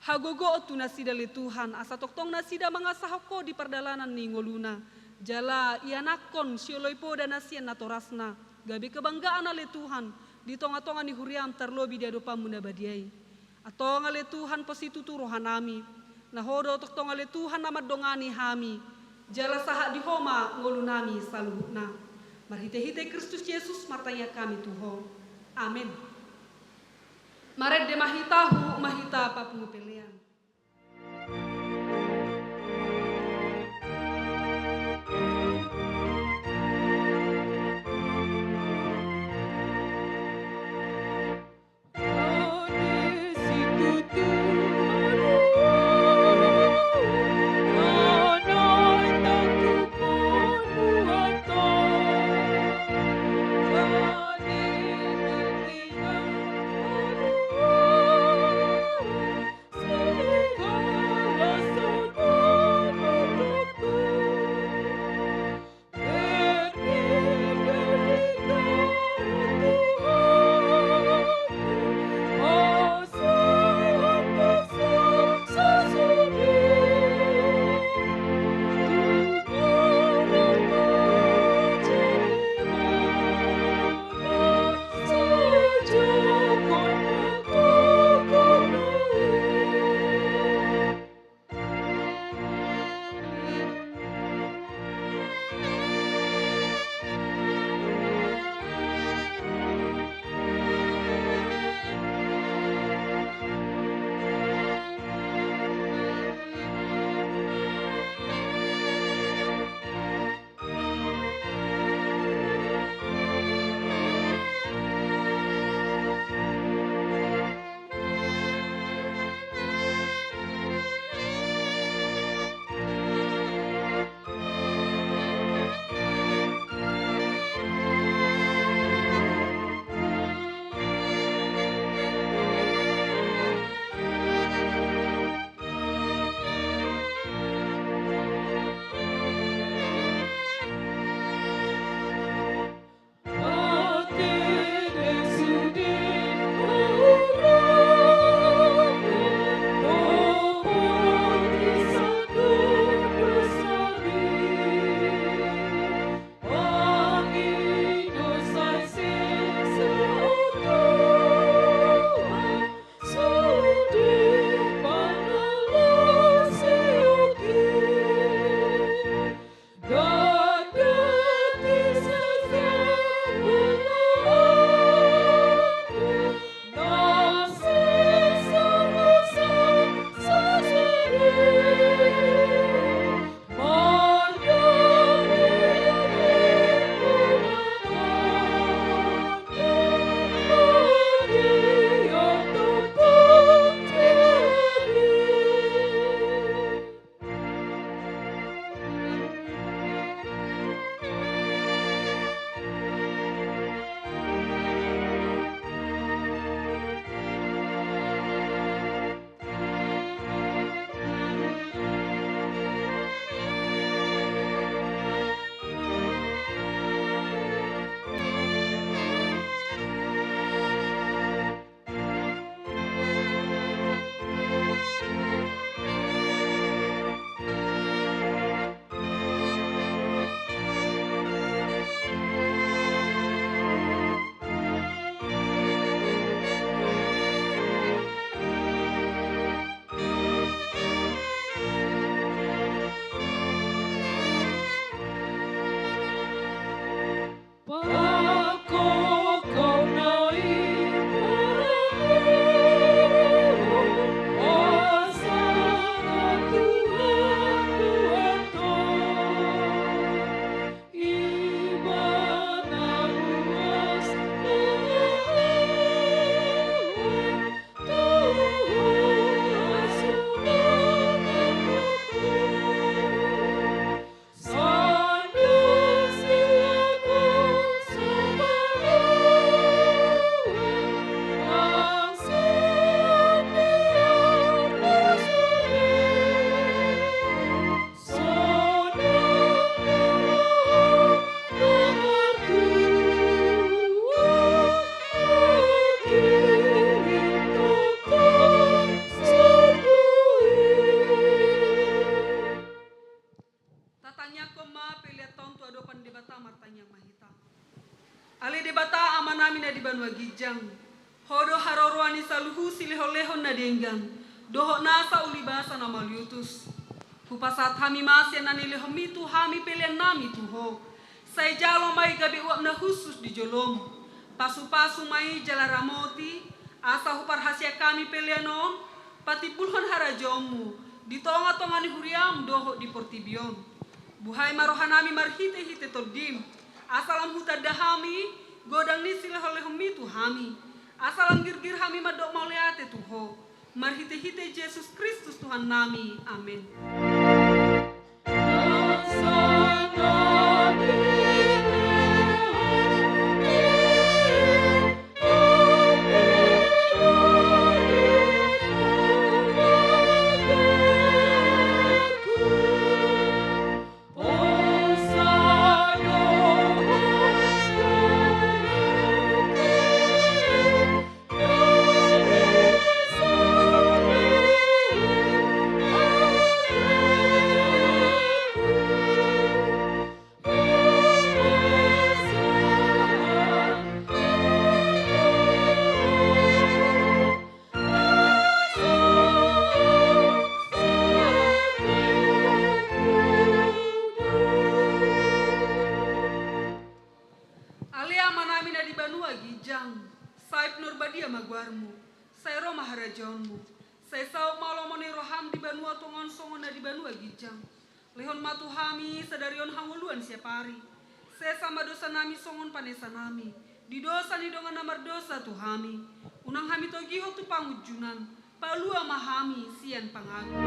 hagogoon tu nasida ale Tuhan, asa tongtong nasida mangasahon Ho di pardalanan ni ngoluna, jala ianakhon sioloi poda na sian natorasna, gabe kebanggaan ale Tuhan, di tonga-tonga ni huriaM tarlobi di adopanMu na badia i. Antong ale Tuhan positutu rohanami, na Ho do tongtong ale Tuhan na mandongani hami, jala sahat di Ho ma ngolunami saluhutna. Marhite-hite Kristus Jesus martangiang hami tu Ho. Amen. Marende ma hita, huhut ma hita papungu pelean. ginjang. Ho do haroroan ni saluhut silehonlehon na denggan dohot nasa ulibasa na mauliutus. Hupasahat hami ma sian na nilehonmi tu hami peleannami tu Ho. Sai jalo ma i gabe uap na hushus di jolom. Pasupasu ma i jala ramoti, asa huparhaseang hami pelean on patimbulhon harajaonmu di tongatonga ni huriam dohot di portibi on. Buhai ma rohanami marhitehite Tondim, asa lam hutanda hami godang ni silehonlehonmi tu hami, asa lam girgir hami mandok mauliate tu Ho. Marhitehite Jesus Kristus Tuhannami. Amen. Ale Amanami na di banua ginjang, sai pinarbadia ma goarmu, sai ro ma harajaonmu, sai saut ma lomo ni roham di banua tonga on songon na di banua ginjang. Lehon ma tu hami sadari on hangoluan siapari. Sesa ma dosanami songon panesanami di dosa ni dongan na mardosa tu hami. Unang hami togihon tu pangunjunan, palua ma hami sian pangago.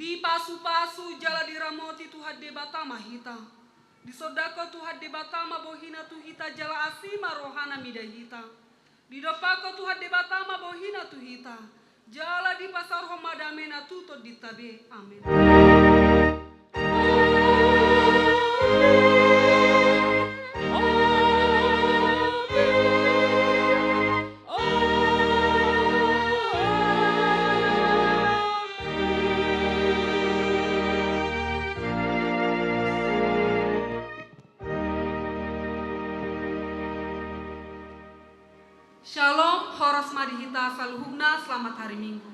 Dipasupasu jala diramoti Tuhan Debata ma hita. Disondangkon Tuhan Debata ma bohina tu hita jala asi ma rohana mida hita. Didompakkon Tuhan Debata ma bohina tu hita, jala dipasaorhon ma damena tu tondinta be. Amen. Shalom, horas ma di hita saluhutna, selamat hari Minggu.